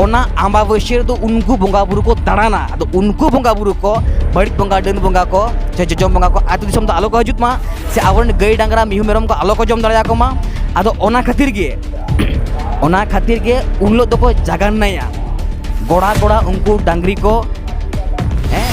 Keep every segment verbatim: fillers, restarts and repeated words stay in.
ᱚᱱᱟ ᱟᱢᱵᱟᱵᱟᱹᱥᱭᱟᱹ ᱨᱮᱫᱚ ᱩᱱᱠᱩ ᱵᱚᱸᱜᱟ ᱵᱩᱨᱩ ᱠᱚ ᱫᱟᱬᱟᱱᱟ᱾ ᱟᱫᱚ ᱩᱱᱠᱩ ᱵᱚᱸᱜᱟ ᱵᱩᱨᱩ ᱠᱚ, ᱵᱟᱹᱲᱤᱡ ᱵᱚᱸᱜᱟ, ᱰᱟᱹᱱ ᱵᱚᱸᱜᱟ ᱠᱚ, ᱥᱮ ᱡᱚᱡᱚᱢ ᱵᱚᱸᱜᱟ ᱠᱚ ᱟᱹᱛᱩ ᱫᱤᱥᱚᱢ ᱫᱚ ᱟᱞᱚ ᱠᱚ ᱦᱤᱡᱩᱜ ᱢᱟ, ᱥᱮ ᱟᱵᱚᱨᱮᱱ ᱜᱟᱹᱭ ᱰᱟᱝᱨᱟ ᱢᱤᱦᱩ ᱢᱮᱨᱚᱢ ᱠᱚ ᱟᱞᱚ ᱠᱚ ᱡᱚᱢ ᱫᱟᱲᱮᱭᱟᱠᱚ ᱢᱟ᱾ ᱟᱫᱚ ᱚᱱᱟ ᱠᱷᱟᱹᱛᱤᱨ ᱜᱮ, ᱚᱱᱟ ᱠᱷᱟᱹᱛᱤᱨ ᱜᱮ ᱩᱱ ᱦᱤᱞᱳᱜ ᱫᱚᱠᱚ ᱡᱟᱜᱟᱱᱱᱟᱭᱟ ᱜᱚᱲᱟ ᱜᱚᱲᱟ ᱩᱱᱠᱩ ᱰᱟᱝᱨᱤ ᱠᱚ᱾ ᱦᱮᱸ᱾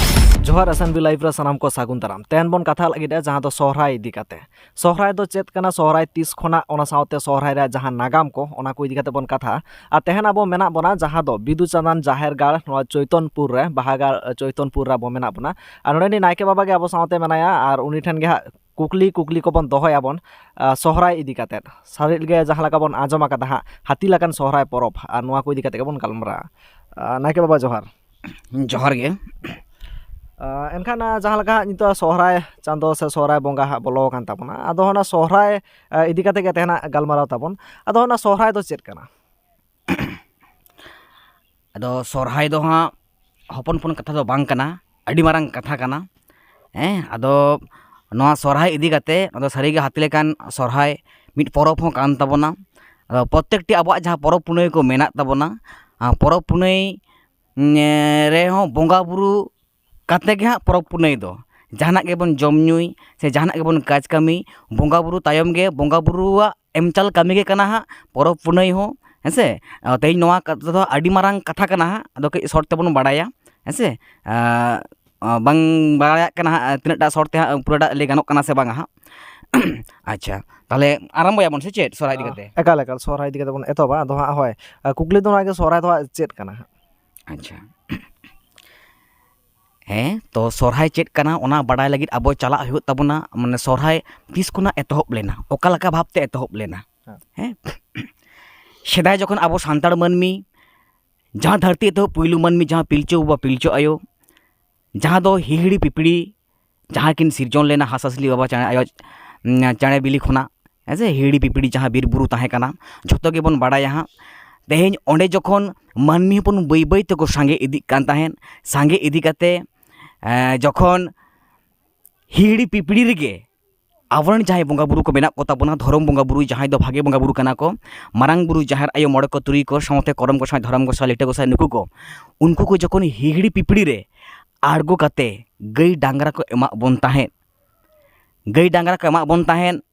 ᱡᱚᱦᱟᱨ ᱮᱥ ᱮᱱ ᱵᱤ ᱞᱟᱭᱤᱵᱷ ᱨᱮ ᱥᱟᱱᱟᱢ ᱠᱚ ᱥᱟᱹᱜᱩᱱ ᱫᱟᱨᱟᱢ᱾ ᱛᱮᱦᱮᱧ ᱵᱚᱱ ᱠᱟᱛᱷᱟ ᱞᱟᱹᱜᱤᱫ ᱡᱟᱦᱟᱸ ᱫᱚ ᱥᱚᱦᱨᱟᱭ ᱤᱫᱤ ᱠᱟᱛᱮ᱾ ᱥᱚᱦᱨᱟᱭ ᱫᱚ ᱪᱮᱫ ᱠᱟᱱᱟ, ᱥᱚᱦᱨᱟᱭ ᱛᱤᱥ ᱠᱷᱚᱱᱟᱜ, ᱚᱱᱟ ᱥᱟᱶᱛᱮ ᱥᱚᱦᱨᱟᱭ ᱨᱮᱭᱟᱜ ᱡᱟᱦᱟᱸ ᱱᱟᱜᱟᱢ ᱠᱚ, ᱚᱱᱟ ᱠᱚ ᱤᱫᱤ ᱠᱟᱛᱮ ᱵᱚᱱ ᱠᱟᱛᱷᱟᱜᱼᱟ᱾ ᱟᱨ ᱛᱮᱦᱮᱧ ᱟᱵᱚ ᱢᱮᱱᱟᱜ ᱵᱚᱱᱟ ᱡᱟᱦᱟᱸ ᱫᱚ ᱵᱤᱫᱩ ᱪᱟᱸᱫᱟᱱ ᱡᱟᱦᱮᱨ ᱜᱟᱲ, ᱱᱚᱣᱟ ᱪᱳᱭᱛᱚᱱᱯᱩᱨ ᱨᱮ, ᱵᱟᱦᱟ ᱜᱟᱲ, ᱪᱳᱭᱛᱚᱱᱯᱩᱨ ᱨᱮ ᱟᱵᱚ ᱢᱮᱱᱟᱜ ᱵᱚᱱᱟ᱾ ᱟᱨ ᱱᱚᱰᱮ ᱱᱤᱡ ᱱᱟᱭᱠᱮ ᱵᱟᱵᱟ ᱜᱮ ᱟᱵᱚ ᱥᱟᱶᱛᱮ ᱢᱮᱱᱟᱭᱟ, ᱟᱨ ᱩᱱᱤ ᱴᱷᱮᱱ ᱜᱮ ᱦᱟᱸᱜ ᱠᱩᱠᱞᱤ, ᱠᱩᱠᱞᱤ ᱠᱚᱵᱚᱱ ᱫᱚᱦᱚᱭᱟᱵᱚᱱ, ᱟ, ᱥᱚᱦᱨᱟᱭ ᱤᱫᱤ ᱠᱟᱛᱮ᱾ ᱥᱟᱹᱨᱤ ᱜᱮ ᱡᱟᱦᱟᱸ ᱞᱮᱠᱟ ᱵᱚᱱ ᱟᱸᱡᱚᱢ ᱟᱠᱟᱫᱟ ᱦᱟᱸᱜ, ᱦᱟᱹᱛᱤ ᱞᱮᱠᱟᱱ ᱥᱚᱦᱨᱟᱭ ᱯᱚᱨᱚᱵᱽ, ᱟᱨ ᱱᱚᱣᱟ ᱠᱚ ᱤᱫᱤ ᱠᱟᱛᱮ ᱜᱮᱵᱚᱱ ᱜᱟᱞᱢᱟᱨᱟᱜᱼᱟ᱾ ᱟ, ᱱᱟᱭᱠᱮ ᱵᱟᱵᱟ, ᱡᱚᱦᱟᱨ᱾ ᱡᱚᱦᱟᱨ ᱜᱮ᱾ ᱟ, ᱮᱱᱠᱷᱟᱱ, ᱟ, ᱡᱟᱦᱟᱸ ᱞᱮᱠᱟ ᱦᱟᱸᱜ ᱱᱤᱛᱚᱜ ᱥᱚᱦᱨᱟᱭ ᱪᱟᱸᱫᱚ ᱥᱮ ᱥᱚᱦᱨᱟᱭ ᱵᱚᱸᱜᱟ ᱦᱟᱸᱜ ᱵᱚᱞᱚ ᱟᱠᱟᱱ ᱛᱟᱵᱚᱱᱟ, ᱟᱫᱚ ᱚᱱᱟ ᱥᱚᱦᱨᱟᱭ, ᱟ, ᱤᱫᱤ ᱠᱟᱛᱮ ᱜᱮ ᱛᱮᱦᱮᱧᱟᱜ ᱜᱟᱞᱢᱟᱨᱟᱣ ᱛᱟᱵᱚᱱ᱾ ᱟᱫᱚ ᱚᱱᱟ ᱥᱚᱦᱨᱟᱭ ᱫᱚ ᱪᱮᱫ ᱠᱟᱱᱟ? ᱟᱫᱚ ᱥᱚᱦᱨᱟᱭ ᱫᱚ ᱦᱟᱸᱜ ᱦᱚᱯᱚᱱ ᱦᱚᱯᱚᱱ ᱠᱟᱛᱷᱟ ᱫᱚ ᱵᱟᱝ ᱠᱟᱱᱟ, ᱟᱹᱰᱤ ᱢᱟᱨᱟᱝ ᱠᱟᱛᱷᱟ ᱠᱟᱱᱟ᱾ ᱦᱮᱸ, ᱟᱫᱚ ᱱᱚᱣᱟ ᱥᱚᱦᱨᱟᱭ ᱤᱫᱤ ᱠᱟᱛᱮ, ᱱᱚᱣᱟ ᱫᱚ ᱥᱟᱹᱨᱤᱜᱮ ᱦᱟᱹᱛᱤ ᱞᱮᱠᱟᱱ ᱥᱚᱦᱨᱟᱭ ᱢᱤᱫ ᱯᱚᱨᱚᱵᱽ ᱦᱚᱸ ᱠᱟᱱ ᱛᱟᱵᱚᱱᱟ᱾ ᱟᱫᱚ ᱯᱨᱚᱛᱮᱠᱴᱤ ᱟᱵᱚᱣᱟᱜ ᱡᱟᱦᱟᱸ ᱯᱚᱨᱚᱵᱽ ᱯᱩᱱᱟᱹᱭ ᱠᱚ ᱢᱮᱱᱟᱜ ᱛᱟᱵᱚᱱᱟ, ᱟᱨ ᱯᱚᱨᱚᱵᱽ ᱯᱩᱱᱟᱹᱭ, ᱩᱸ, ᱨᱮᱦᱚᱸ ᱵᱚᱸᱜᱟ ᱵᱩᱨᱩ ᱠᱟᱛᱮ ᱜᱮ ᱦᱟᱸᱜ ᱯᱚᱨᱚᱵᱽ ᱯᱩᱱᱟᱹᱭ ᱫᱚ᱾ ᱡᱟᱦᱟᱱᱟᱜ ᱜᱮᱵᱚᱱ ᱡᱚᱢ ᱧᱩᱭ ᱥᱮ ᱡᱟᱦᱟᱱᱟᱜ ᱜᱮᱵᱚᱱ ᱠᱟᱡᱽ ᱠᱟᱹᱢᱤ, ᱵᱚᱸᱜᱟ ᱵᱩᱨᱩ ᱛᱟᱭᱚᱢ ᱜᱮ, ᱵᱚᱸᱜᱟ ᱵᱩᱨᱩᱣᱟᱜ ᱮᱢ ᱪᱟᱞ ᱠᱟᱹᱢᱤ ᱜᱮ ᱠᱟᱱᱟ ᱦᱟᱸᱜ ᱯᱚᱨᱚᱵᱽ ᱯᱩᱱᱟᱹᱭ ᱦᱚᱸ, ᱦᱮᱸ ᱥᱮ? ᱟᱨ ᱛᱮᱦᱮᱧ ᱱᱚᱣᱟ ᱠᱟᱛᱷᱟ ᱫᱚ ᱟᱹᱰᱤ ᱢᱟᱨᱟᱝ ᱠᱟᱛᱷᱟ ᱠᱟᱱᱟ ᱦᱟᱸᱜ, ᱟᱫᱚ ᱠᱟᱹᱡ ᱥᱚᱨᱴ ᱛᱮᱵᱚᱱ ᱵᱟᱲᱟᱭᱟ, ᱦᱮᱸ ᱥᱮ? ᱟᱨ, ᱟᱨ ᱵᱟᱝ ᱵᱟᱲᱟᱭᱟᱜ ᱠᱟᱱᱟ ᱦᱟᱸᱜ, ᱛᱤᱱᱟᱹᱜ ᱴᱟ ᱥᱚᱨᱴ ᱛᱮ ᱦᱟᱸᱜ ᱯᱩᱨᱟᱹᱴᱟᱜ ᱞᱟᱹᱭ ᱜᱟᱱᱚᱜ ᱠᱟᱱᱟ ᱥᱮ ᱵᱟᱝᱟ ᱦᱟᱸᱜ᱾ ᱟᱪᱪᱷᱟ, ᱛᱟᱦᱚᱞᱮ ᱟᱨᱟᱢᱵᱚᱭᱟᱵᱚᱱ ᱥᱮ ᱪᱮᱫ ᱥᱚᱦᱨᱟᱭ ᱤᱫᱤ ᱠᱟᱛᱮ? ᱮᱠᱟᱞ, ᱮᱠᱟᱞ, ᱥᱚᱦᱨᱟᱭ ᱤᱫᱤ ᱠᱟᱛᱮ ᱵᱚᱱ ᱮᱛᱚᱦᱚᱵᱟ᱾ ᱟᱫᱚ ᱦᱟᱸᱜ, ᱦᱳᱭ, ᱟᱨ ᱠᱩᱠᱞᱤ ᱫᱚ ᱱᱚᱣᱟ ᱜᱮ, ᱥᱚᱦᱨᱟᱭ ᱫᱚ ᱦᱟᱸᱜ ᱪᱮᱫ ᱠᱟᱱᱟ ᱦᱟᱸᱜ? ᱟᱪᱪᱷᱟ᱾ ᱦᱮᱸ, ᱛᱚ ᱥᱚᱨᱦᱟᱭ ᱪᱮᱫ ᱠᱟᱱᱟ, ᱚᱱᱟ ᱵᱟᱰᱟᱭ ᱞᱟᱹᱜᱤᱫ ᱟᱵᱚ ᱪᱟᱞᱟᱜ ᱦᱩᱭᱩᱜ ᱛᱟᱵᱚᱱᱟ, ᱢᱟᱱᱮ ᱥᱚᱨᱦᱟᱭ ᱛᱤᱥ ᱠᱷᱚᱱᱟᱜ ᱮᱛᱚᱦᱚᱵ ᱞᱮᱱᱟ, ᱚᱠᱟ ᱞᱮᱠᱟ ᱵᱷᱟᱵᱽᱛᱮ ᱮᱛᱚᱦᱚᱵ ᱞᱮᱱᱟ᱾ ᱦᱮᱸ᱾ ᱦᱮᱸ, ᱥᱮᱫᱟᱭ ᱡᱚᱠᱷᱚᱱ ᱟᱵᱚ ᱥᱟᱱᱛᱟᱲ ᱢᱟᱹᱱᱢᱤ, ᱡᱟᱦᱟᱸ ᱫᱷᱟᱹᱨᱛᱤ ᱮᱛᱚᱦᱚᱵ ᱯᱩᱭᱞᱩ ᱢᱟᱹᱱᱢᱤ, ᱡᱟᱦᱟᱸ ᱯᱤᱞᱪᱩ ᱵᱟᱵᱟ ᱯᱤᱞᱪᱩ ᱟᱭᱳ, ᱡᱟᱦᱟᱸ ᱫᱚ ᱦᱤᱦᱤᱲᱤ ᱯᱤᱯᱤᱲᱤ, ᱡᱟᱦᱟᱸ ᱠᱤᱱ ᱥᱤᱨᱡᱚᱱ ᱞᱮᱱᱟ ᱦᱟᱸᱥᱼᱦᱟᱸᱥᱞᱤ ᱵᱟᱵᱟ ᱪᱮᱬᱮ ᱟᱭᱳ, ᱩᱸ, ᱪᱮᱬᱮ ᱵᱤᱞᱤ ᱠᱷᱚᱱᱟᱜ, ᱦᱮᱸ ᱥᱮ, ᱦᱤᱦᱤᱲᱤ ᱯᱤᱯᱤᱲᱤ ᱡᱟᱦᱟᱸ ᱵᱤᱨ ᱵᱩᱨᱩ ᱛᱟᱦᱮᱸ ᱠᱟᱱᱟ, ᱡᱷᱚᱛᱚ ᱜᱮᱵᱚᱱ ᱵᱟᱲᱟᱭᱟ ᱦᱟᱸᱜ᱾ ᱛᱮᱦᱮᱧ ᱚᱸᱰᱮ ᱡᱚᱠᱷᱚᱱ ᱢᱟᱹᱱᱢᱤ ᱦᱚᱯᱚᱱ ᱵᱟᱹᱭ ᱵᱟᱹᱭ ᱛᱮᱠᱚ ᱥᱟᱸᱜᱮ ᱤᱫᱤᱜ ᱠᱟᱱ ᱛᱟᱦᱮᱸᱫ, ᱥᱟᱸᱜᱮ ᱤᱫᱤ ᱠᱟᱛᱮ, ᱮᱸ, ᱡᱚᱠᱷᱚᱱ ᱦᱤᱦᱤᱲᱤ ᱯᱤᱯᱤᱲᱤ ᱨᱮᱜᱮ ᱟᱵᱚᱨᱮᱱ ᱡᱟᱦᱟᱸᱭ ᱵᱚᱸᱜᱟ ᱵᱩᱨᱩ ᱠᱚ ᱢᱮᱱᱟᱜ ᱠᱚ ᱛᱟᱵᱚᱱᱟ, ᱫᱷᱚᱨᱚᱢ ᱵᱚᱸᱜᱟ ᱵᱩᱨᱩ ᱡᱟᱦᱟᱸᱭ ᱫᱚ ᱵᱷᱟᱜᱮ ᱵᱚᱸᱜᱟ ᱵᱩᱨᱩ ᱠᱟᱱᱟ ᱠᱚ, ᱢᱟᱨᱟᱝ ᱵᱩᱨᱩ, ᱡᱟᱦᱮᱨ ᱟᱭᱳ, ᱢᱚᱬᱮ ᱠᱚ ᱛᱩᱨᱩᱭ ᱠᱚ, ᱥᱟᱶᱛᱮ ᱠᱚᱨᱚᱢ ᱜᱚᱸᱥᱟᱭ, ᱫᱷᱚᱨᱚᱢ ᱜᱚᱸᱥᱟᱭ, ᱞᱤᱴᱟᱹ ᱜᱚᱸᱥᱟᱭ, ᱱᱩᱠᱩ ᱠᱚ, ᱩᱱᱠᱩ ᱠᱚ ᱡᱚᱠᱷᱚᱱ ᱦᱤᱦᱤᱲᱤ ᱯᱤᱯᱤᱲᱤ ᱨᱮ ᱟᱬᱜᱚ ᱠᱟᱛᱮ ᱜᱟᱹᱭ ᱰᱟᱝᱨᱟ ᱠᱚ ᱮᱢᱟᱜ ᱵᱚᱱ ᱛᱟᱦᱮᱸᱫ, ᱜᱟᱹᱭ ᱰᱟᱝᱨᱟ ᱠᱚ ᱮᱢᱟᱜ ᱵᱚᱱ ᱛᱟᱦᱮᱸᱫ᱾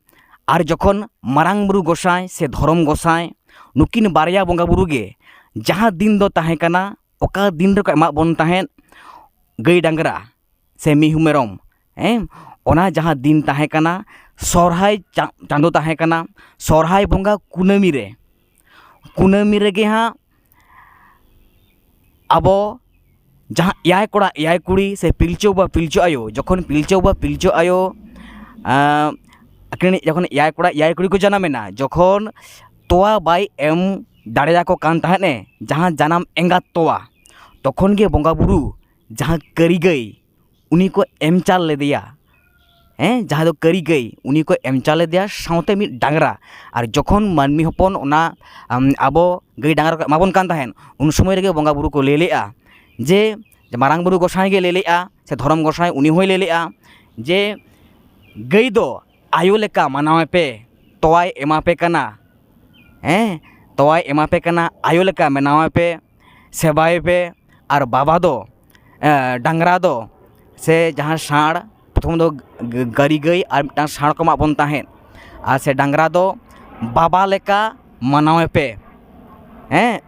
ᱟᱨ ᱡᱚᱠᱷᱚᱱ ᱢᱟᱨᱟᱝ ᱵᱩᱨᱩ ᱜᱚᱸᱥᱟᱭ ᱥᱮ ᱫᱷᱚᱨᱚᱢ ᱜᱚᱸᱥᱟᱭ ᱱᱩᱠᱤᱱ ᱵᱟᱨᱭᱟ ᱵᱚᱸᱜᱟ ᱵᱩᱨᱩ ᱜᱮ ᱡᱟᱦᱟᱸ ᱫᱤᱱ ᱫᱚ ᱛᱟᱦᱮᱸ ᱠᱟᱱᱟ, ᱚᱠᱟ ᱫᱤᱱ ᱨᱮᱠᱚ ᱮᱢᱟᱜ ᱵᱚᱱ ᱛᱟᱦᱮᱸᱫ ᱜᱟᱹᱭ ᱰᱟᱝᱨᱟ ᱥᱮ ᱢᱤᱦᱩ ᱢᱮᱨᱚᱢ, ᱦᱮᱸ, ᱚᱱᱟ ᱡᱟᱦᱟᱸ ᱫᱤᱱ ᱛᱟᱦᱮᱸ ᱠᱟᱱᱟ, ᱥᱚᱨᱦᱟᱭ ᱪᱟ-, ᱪᱟᱸᱫᱳ ᱛᱟᱦᱮᱸ ᱠᱟᱱᱟ, ᱥᱚᱨᱦᱟᱭ ᱵᱚᱸᱜᱟ ᱠᱩᱱᱟᱹᱢᱤ ᱨᱮ, ᱠᱩᱱᱟᱹᱢᱤ ᱨᱮᱜᱮ ᱦᱟᱸᱜ ᱟᱵᱚ ᱡᱟᱦᱟᱸ ᱮᱭᱟᱭ ᱠᱚᱲᱟ ᱮᱭᱟᱭ ᱠᱩᱲᱤ ᱥᱮ ᱯᱤᱞᱪᱩ ᱵᱟᱵᱟ ᱯᱤᱞᱪᱩ ᱟᱭᱳ, ᱡᱚᱠᱷᱚᱱ ᱯᱤᱞᱪᱩ ᱵᱟᱵᱟ ᱯᱤᱞᱪᱩ ᱟᱭᱳ, ᱟᱸ, ᱟᱹᱠᱤᱱ ᱡᱚᱠᱷᱚᱱ ᱮᱭᱟᱭ ᱠᱚᱲᱟ ᱮᱭᱟᱭ ᱠᱩᱲᱤ ᱠᱚ ᱡᱟᱱᱟᱢ ᱮᱱᱟ, ᱡᱚᱠᱷᱚᱱ ᱛᱚᱣᱟ ᱵᱟᱭ ᱮᱢ ᱫᱟᱲᱮᱭᱟᱠᱚ ᱠᱟᱱ ᱛᱟᱦᱮᱸᱫ ᱮ, ᱡᱟᱦᱟᱸ ᱡᱟᱱᱟᱢ ᱮᱸᱜᱟᱛ ᱛᱚᱣᱟ, ᱛᱚᱠᱷᱚᱱ ᱜᱮ ᱵᱚᱸᱜᱟ ᱵᱩᱨᱩ ᱡᱟᱦᱟᱸ ᱠᱟᱹᱨᱤ ᱜᱟᱹᱭ ᱩᱱᱤ ᱠᱚ ᱮᱢ ᱪᱟᱞ ᱞᱮᱫᱮᱭᱟ, ᱦᱮᱸ, ᱡᱟᱦᱟᱸ ᱫᱚ ᱠᱟᱹᱨᱤ ᱜᱟᱹᱭ, ᱩᱱᱤ ᱠᱚ ᱮᱢ ᱪᱟᱞ ᱞᱮᱫᱮᱭᱟ, ᱥᱟᱶᱛᱮ ᱢᱤᱫ ᱰᱟᱝᱨᱟ᱾ ᱟᱨ ᱡᱚᱠᱷᱚᱱ ᱢᱟᱹᱱᱢᱤ ᱦᱚᱯᱚᱱ ᱚᱱᱟ, ᱟᱢ, ᱟᱵᱚ ᱜᱟᱹᱭ ᱰᱟᱝᱨᱟ ᱠᱚ ᱮᱢᱟᱵᱚᱱ ᱠᱟᱱ ᱛᱟᱦᱮᱸᱫ, ᱩᱱ ᱥᱚᱢᱚᱭ ᱨᱮᱜᱮ ᱵᱚᱸᱜᱟ ᱵᱩᱨᱩ ᱠᱚ ᱞᱟᱹᱭ ᱞᱮᱜᱼᱟ ᱡᱮ, ᱢᱟᱨᱟᱝ ᱵᱩᱨᱩ ᱜᱚᱸᱥᱟᱭ ᱜᱮ ᱞᱟᱹᱭ ᱞᱮᱜᱼᱟ, ᱥᱮ ᱫᱷᱚᱨᱚᱢ ᱜᱚᱸᱥᱟᱭ ᱩᱱᱤ ᱦᱚᱸᱭ ᱞᱟᱹᱭ ᱞᱮᱜᱼᱟ ᱡᱮ, ᱜᱟᱹᱭ ᱫᱚ ᱟᱭᱳ ᱞᱮᱠᱟ ᱢᱟᱱᱟᱣᱮ ᱯᱮ, ᱛᱚᱣᱟᱭ ᱮᱢᱟ ᱯᱮ ᱠᱟᱱᱟ, ᱦᱮᱸ, ᱛᱚᱣᱟᱭ ᱮᱢᱟ ᱯᱮ ᱠᱟᱱᱟ, ᱟᱭᱳ ᱞᱮᱠᱟ ᱢᱟᱱᱟᱣᱮ ᱯᱮ, ᱥᱮᱵᱟᱭᱮ ᱯᱮ᱾ ᱟᱨ ᱵᱟᱵᱟ ᱫᱚ, ᱮ, ᱰᱟᱝᱨᱟ ᱫᱚ, ᱥᱮ ᱡᱟᱦᱟᱸ ᱥᱟᱬ, ᱯᱨᱚᱛᱷᱚᱢ ᱫᱚ ᱜᱟᱹ-, ᱜᱟᱹᱨᱤ ᱜᱟᱹᱭ ᱟᱨ ᱢᱤᱫᱴᱟᱝ ᱥᱟᱬ ᱠᱚ ᱮᱢᱟᱜ ᱵᱚᱱ ᱛᱟᱦᱮᱸᱫ, ᱟᱨ ᱥᱮ ᱰᱟᱝᱨᱟ ᱫᱚ ᱵᱟᱵᱟ ᱞᱮᱠᱟ ᱢᱟᱱᱟᱣᱮ ᱯᱮ, ᱦᱮᱸ,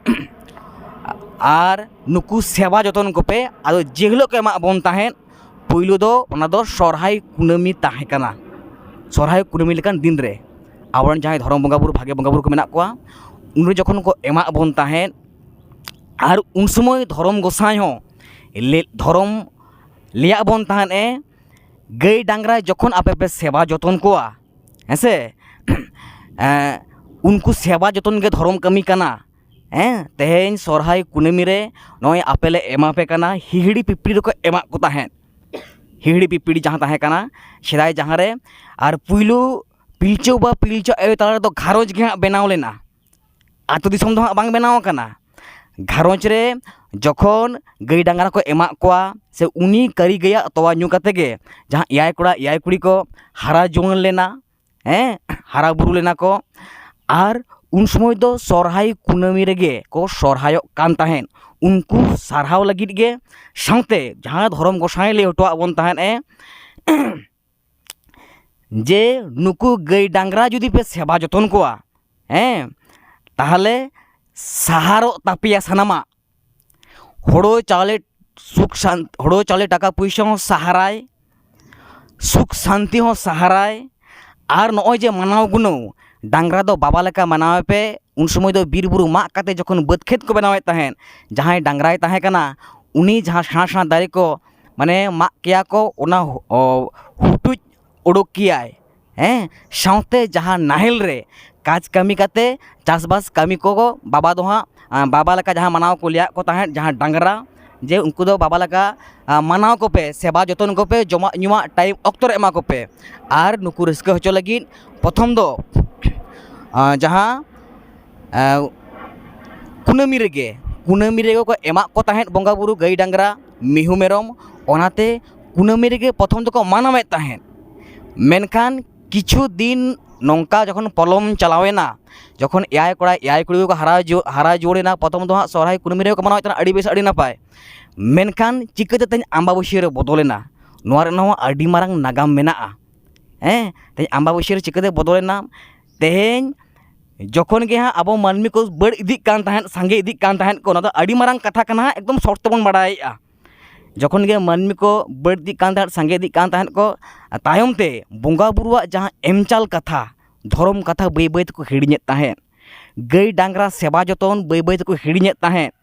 ᱟᱨ ᱱᱩᱠᱩ ᱥᱮᱵᱟ ᱡᱚᱛᱚᱱ ᱠᱚᱯᱮ᱾ ᱟᱫᱚ ᱡᱮ ᱦᱤᱞᱳᱜ ᱠᱚ ᱮᱢᱟᱜ ᱵᱚᱱ ᱛᱟᱦᱮᱸᱫ, ᱯᱩᱭᱞᱩ ᱫᱚ ᱚᱱᱟ ᱫᱚ ᱥᱚᱨᱦᱟᱭ ᱠᱩᱱᱟᱹᱢᱤ ᱛᱟᱦᱮᱸ ᱠᱟᱱᱟ᱾ ᱥᱚᱨᱦᱟᱭ ᱠᱩᱱᱟᱹᱢᱤ ᱞᱮᱠᱟᱱ ᱫᱤᱱ ᱨᱮ ᱟᱵᱚᱨᱮᱱ ᱡᱟᱦᱟᱸᱭ ᱫᱷᱚᱨᱚᱢ ᱵᱚᱸᱜᱟ ᱵᱩᱨᱩ, ᱵᱷᱟᱜᱮ ᱵᱚᱸᱜᱟ ᱵᱩᱨᱩ ᱠᱚ ᱢᱮᱱᱟᱜ ᱠᱚᱣᱟ, ᱩᱱᱨᱮ ᱡᱚᱠᱷᱚᱱ ᱠᱚ ᱮᱢᱟᱜ ᱵᱚᱱ ᱛᱟᱦᱮᱸᱫ, ᱟᱨ ᱩᱱ ᱥᱚᱢᱚᱭ ᱫᱷᱚᱨᱚᱢ ᱜᱚᱸᱥᱟᱭ ᱦᱚᱸ ᱞᱮ-, ᱫᱷᱚᱨᱚᱢ ᱞᱟᱹᱭᱟᱜ ᱵᱚᱱ ᱛᱟᱦᱮᱸᱫ ᱮ, ᱜᱟᱹᱭ ᱰᱟᱝᱨᱟ ᱡᱚᱠᱷᱚᱱ ᱟᱯᱮ ᱯᱮ ᱥᱮᱵᱟ ᱡᱚᱛᱚᱱ ᱠᱚᱣᱟ, ᱦᱮᱸ ᱥᱮ, ᱮᱸ, ᱩᱱᱠᱩ ᱥᱮᱵᱟ ᱡᱚᱛᱚᱱ ᱜᱮ ᱫᱷᱚᱨᱚᱢ ᱠᱟᱹᱢᱤ ᱠᱟᱱᱟ᱾ ᱦᱮᱸ, ᱛᱮᱦᱮᱧ ᱥᱚᱨᱦᱟᱭ ᱠᱩᱱᱟᱹᱢᱤ ᱨᱮ ᱱᱚᱜᱼᱚᱭ ᱟᱯᱮ ᱞᱮ ᱮᱢᱟ ᱯᱮ ᱠᱟᱱᱟ ᱦᱤᱦᱤᱲᱤ ᱯᱤᱯᱤᱲᱤ ᱨᱮᱠᱚ ᱮᱢᱟᱜ ᱠᱚ ᱛᱟᱦᱮᱸᱫ᱾ ᱦᱤᱦᱤᱲᱤ ᱯᱤᱯᱤᱲᱤ ᱡᱟᱦᱟᱸ ᱛᱟᱦᱮᱸ ᱠᱟᱱᱟ ᱥᱮᱫᱟᱭ, ᱡᱟᱦᱟᱸ ᱨᱮ ᱟᱨ ᱯᱩᱭᱞᱩ ᱯᱤᱞᱪᱩ ᱵᱟᱵᱟ ᱯᱤᱞᱪᱩ ᱟᱭᱳ ᱛᱟᱞᱟ ᱨᱮᱫᱚ ᱜᱷᱟᱨᱚᱸᱡᱽ ᱜᱮ ᱦᱟᱸᱜ ᱵᱮᱱᱟᱣ ᱞᱮᱱᱟ᱾ ᱟᱹᱛᱩ ᱫᱤᱥᱚᱢ ᱫᱚ ᱦᱟᱸᱜ ᱵᱟᱝ ᱵᱮᱱᱟᱣ ᱟᱠᱟᱱᱟ᱾ ᱜᱷᱟᱨᱚᱸᱡᱽ ᱨᱮ ᱡᱚᱠᱷᱚᱱ ᱜᱟᱹᱭ ᱰᱟᱝᱨᱟ ᱠᱚ ᱮᱢᱟᱜ ᱠᱚᱣᱟ, ᱥᱮ ᱩᱱᱤ ᱠᱟᱹᱨᱤ ᱜᱟᱹᱭᱟᱜ ᱛᱚᱣᱟ ᱧᱩ ᱠᱟᱛᱮ ᱜᱮ ᱡᱟᱦᱟᱸ ᱮᱭᱟᱭ ᱠᱚᱲᱟ ᱮᱭᱟᱭ ᱠᱩᱲᱤ ᱠᱚ ᱦᱟᱨᱟ ᱡᱩᱣᱟᱹᱱ ᱞᱮᱱᱟ, ᱦᱮᱸ, ᱦᱟᱨᱟ ᱵᱩᱨᱩ ᱞᱮᱱᱟ ᱠᱚ, ᱟᱨ ᱩᱱ ᱥᱚᱢᱚᱭ ᱫᱚ ᱥᱚᱨᱦᱟᱭ ᱠᱩᱱᱟᱹᱢᱤ ᱨᱮᱜᱮ ᱠᱚ ᱥᱚᱨᱦᱟᱭᱚᱜ ᱠᱟᱱ ᱛᱟᱦᱮᱸᱫ᱾ ᱩᱱᱠᱩ ᱥᱟᱨᱦᱟᱣ ᱞᱟᱹᱜᱤᱫ ᱜᱮ, ᱥᱟᱶᱛᱮ ᱡᱟᱦᱟᱸ ᱫᱷᱚᱨᱚᱢ ᱜᱚᱸᱥᱟᱭ ᱞᱟᱹᱭ ᱦᱚᱴᱚᱣᱟᱜ ᱵᱚᱱ ᱛᱟᱦᱮᱸᱫ ᱮ, ᱡᱮ ᱱᱩᱠᱩ ᱜᱟᱹᱭ ᱰᱟᱝᱨᱟ ᱡᱩᱫᱤ ᱯᱮ ᱥᱮᱵᱟ ᱡᱚᱛᱚᱱ ᱠᱚᱣᱟ, ᱦᱮᱸ, ᱛᱟᱦᱚᱞᱮ ᱥᱟᱦᱟᱨᱚᱜ ᱛᱟᱯᱮᱭᱟ ᱥᱟᱱᱟᱢᱟᱜ᱾ ᱦᱳᱲᱳ ᱪᱟᱣᱞᱮ ᱥᱩᱠ ᱥᱟᱱ-, ᱦᱳᱲᱳ ᱪᱟᱣᱞᱮ ᱴᱟᱠᱟ ᱯᱩᱭᱥᱟᱹ ᱦᱚᱸ ᱥᱟᱦᱟᱨᱟᱭ, ᱥᱩᱠ ᱥᱟᱱᱛᱤ ᱦᱚᱸ ᱥᱟᱦᱟᱨᱟᱭ᱾ ᱟᱨ ᱱᱚᱜᱼᱚᱭ ᱡᱮ ᱢᱟᱱᱟᱣ ᱜᱩᱱᱟᱹᱣ, ᱰᱟᱝᱨᱟ ᱫᱚ ᱵᱟᱵᱟ ᱞᱮᱠᱟ ᱢᱟᱱᱟᱣ ᱮᱯᱮ᱾ ᱩᱱ ᱥᱚᱢᱚᱭ ᱫᱚ ᱵᱤᱨ ᱵᱩᱨᱩ ᱢᱟᱜ ᱠᱟᱛᱮ ᱡᱚᱠᱷᱚᱱ ᱵᱟᱹᱫᱽ ᱠᱷᱮᱛ ᱠᱚ ᱵᱮᱱᱟᱣᱮᱫ ᱛᱟᱦᱮᱸᱫ, ᱡᱟᱦᱟᱸᱭ ᱰᱟᱝᱨᱟᱭ ᱛᱟᱦᱮᱸ ᱠᱟᱱᱟ, ᱩᱱᱤ ᱡᱟᱦᱟᱸ ᱥᱮᱬᱟ ᱥᱮᱬᱟ ᱫᱟᱨᱮ ᱠᱚ ᱢᱟᱱᱮ ᱢᱟᱜ ᱠᱮᱭᱟ ᱠᱚ, ᱚᱱᱟ ᱦᱩ-, ᱚ, ᱦᱩᱴᱩᱡ ᱩᱰᱩᱠ ᱠᱮᱭᱟᱭ, ᱦᱮᱸ, ᱥᱟᱶᱛᱮ ᱡᱟᱦᱟᱸ ᱱᱟᱦᱮᱞ ᱨᱮ ᱠᱟᱡᱽ ᱠᱟᱹᱢᱤ ᱠᱟᱛᱮ ᱪᱟᱥᱵᱟᱥ ᱠᱟᱹᱢᱤ ᱠᱚ ᱵᱟᱵᱟ ᱫᱚ ᱦᱟᱸᱜ, ᱟ, ᱵᱟᱵᱟ ᱞᱮᱠᱟ ᱡᱟᱦᱟᱸ ᱢᱟᱱᱟᱣ ᱠᱚ ᱞᱟᱹᱭᱟᱜ ᱠᱚ ᱛᱟᱦᱮᱸᱫ, ᱡᱟᱦᱟᱸ ᱰᱟᱝᱨᱟ, ᱡᱮ ᱩᱱᱠᱩ ᱫᱚ ᱵᱟᱵᱟ ᱞᱮᱠᱟ, ᱟ, ᱢᱟᱱᱟᱣ ᱠᱚᱯᱮ, ᱥᱮᱵᱟ ᱡᱚᱛᱚᱱ ᱠᱚᱯᱮ, ᱡᱚᱢᱟᱜ ᱧᱩᱣᱟᱜ ᱴᱟᱭᱤᱢ ᱚᱠᱛᱚ ᱨᱮ ᱮᱢᱟ ᱠᱚᱯᱮ᱾ ᱟᱨ ᱱᱩᱠᱩ ᱨᱟᱹᱥᱠᱟᱹ ᱦᱚᱪᱚ ᱞᱟᱹᱜᱤᱫ ᱯᱨᱚᱛᱷᱚᱢ ᱫᱚ, ᱟ, ᱡᱟᱦᱟᱸ ᱮᱸ, ᱠᱩᱱᱟᱹᱢᱤ ᱨᱮᱜᱮ, ᱠᱩᱱᱟᱹᱢᱤ ᱨᱮᱜᱮ ᱠᱚ ᱮᱢᱟᱜ ᱠᱚ ᱛᱟᱦᱮᱸᱫ ᱵᱚᱸᱜᱟ ᱵᱩᱨᱩ ᱜᱟᱹᱭ ᱰᱟᱝᱨᱟ, ᱢᱤᱦᱩ ᱢᱮᱨᱚᱢ᱾ ᱚᱱᱟᱛᱮ ᱠᱩᱱᱟᱹᱢᱤ ᱨᱮᱜᱮ ᱯᱨᱚᱛᱷᱚᱢ ᱫᱚᱠᱚ ᱢᱟᱱᱟᱣᱮᱫ ᱛᱟᱦᱮᱸᱫ᱾ ᱢᱮᱱᱠᱷᱟᱱ ᱠᱤᱪᱷᱩ ᱫᱤᱱ ᱱᱚᱝᱠᱟ ᱡᱚᱠᱷᱚᱱ ᱯᱚᱞᱚᱢ ᱪᱟᱞᱟᱣᱮᱱᱟ, ᱡᱚᱠᱷᱚᱱ ᱮᱭᱟᱭ ᱠᱚᱲᱟ ᱮᱭᱟᱭ ᱠᱩᱲᱤ ᱠᱚ ᱦᱟᱨᱟ ᱡᱩ-, ᱦᱟᱨᱟ ᱡᱩᱣᱟᱹᱲᱮᱱᱟ, ᱯᱨᱚᱛᱷᱚᱢ ᱫᱚ ᱦᱟᱸᱜ ᱥᱚᱦᱨᱟᱭ ᱠᱩᱱᱟᱹᱢᱤ ᱨᱮᱜᱮ ᱠᱚ ᱢᱟᱱᱟᱣᱮᱫ ᱛᱟᱦᱮᱸᱫ, ᱟᱹᱰᱤ ᱵᱮᱥ, ᱟᱹᱰᱤ ᱱᱟᱯᱟᱭ᱾ ᱢᱮᱱᱠᱷᱟᱱ ᱪᱤᱠᱟᱹᱛᱮ ᱛᱮᱦᱮᱧ ᱟᱢᱵᱟᱵᱟᱹᱥᱭᱟᱹ ᱨᱮ ᱵᱚᱫᱚᱞᱮᱱᱟ? ᱱᱚᱣᱟ ᱨᱮᱱᱟᱜ ᱦᱚᱸ ᱟᱹᱰᱤ ᱢᱟᱨᱟᱝ ᱱᱟᱜᱟᱢ ᱢᱮᱱᱟᱜᱼᱟ᱾ ᱦᱮᱸ, ᱛᱮᱦᱮᱧ ᱟᱢᱵᱟᱵᱟᱹᱥᱭᱟᱹ ᱨᱮ ᱪᱤᱠᱟᱹᱛᱮ ᱵᱚᱫᱚᱞᱮᱱᱟ? ᱛᱮᱦᱮᱧ ᱡᱚᱠᱷᱚᱱ ᱜᱮ ᱦᱟᱸᱜ ᱟᱵᱚ ᱢᱟᱹᱱᱢᱤ ᱠᱚ ᱵᱟᱹᱲ ᱤᱫᱤᱜ ᱠᱟᱱ ᱛᱟᱦᱮᱸᱫ, ᱥᱟᱸᱜᱮ ᱤᱫᱤᱜ ᱠᱟᱱ ᱛᱟᱦᱮᱸᱫ ᱠᱚ, ᱚᱱᱟ ᱫᱚ ᱟᱹᱰᱤ ᱢᱟᱨᱟᱝ ᱠᱟᱛᱷᱟ ᱠᱟᱱᱟ ᱦᱟᱸᱜ, ᱮᱠᱫᱚᱢ ᱥᱚᱴ ᱛᱮᱵᱚᱱ ᱵᱟᱲᱟᱭᱮᱫᱼᱟ᱾ ᱡᱚᱠᱷᱚᱱ ᱜᱮ ᱢᱟᱹᱱᱢᱤ ᱠᱚ ᱵᱟᱹᱲ ᱤᱫᱤᱜ ᱠᱟᱱ ᱛᱟᱦᱮᱸᱫ, ᱥᱟᱸᱜᱮ ᱤᱫᱤᱜ ᱠᱟᱱ ᱛᱟᱦᱮᱸᱫ ᱠᱚ, ᱛᱟᱭᱚᱢ ᱛᱮ ᱵᱚᱸᱜᱟ ᱵᱩᱨᱩᱣᱟᱜ ᱡᱟᱦᱟᱸ ᱮᱢᱪᱟᱞ ᱠᱟᱛᱷᱟ, ᱫᱷᱚᱨᱚᱢ ᱠᱟᱛᱷᱟ ᱵᱟᱹᱭ ᱵᱟᱹᱭ ᱛᱮᱠᱚ ᱦᱤᱲᱤᱧᱮᱫ ᱛᱟᱦᱮᱸᱫ᱾ ᱜᱟᱹᱭ ᱰᱟᱝᱨᱟ ᱥᱮᱵᱟ ᱡᱚᱛᱚᱱ ᱵᱟᱹᱭ ᱵᱟᱹᱭ ᱛᱮᱠᱚ ᱦᱤᱲᱤᱧᱮᱫ ᱛᱟᱦᱮᱸᱫ᱾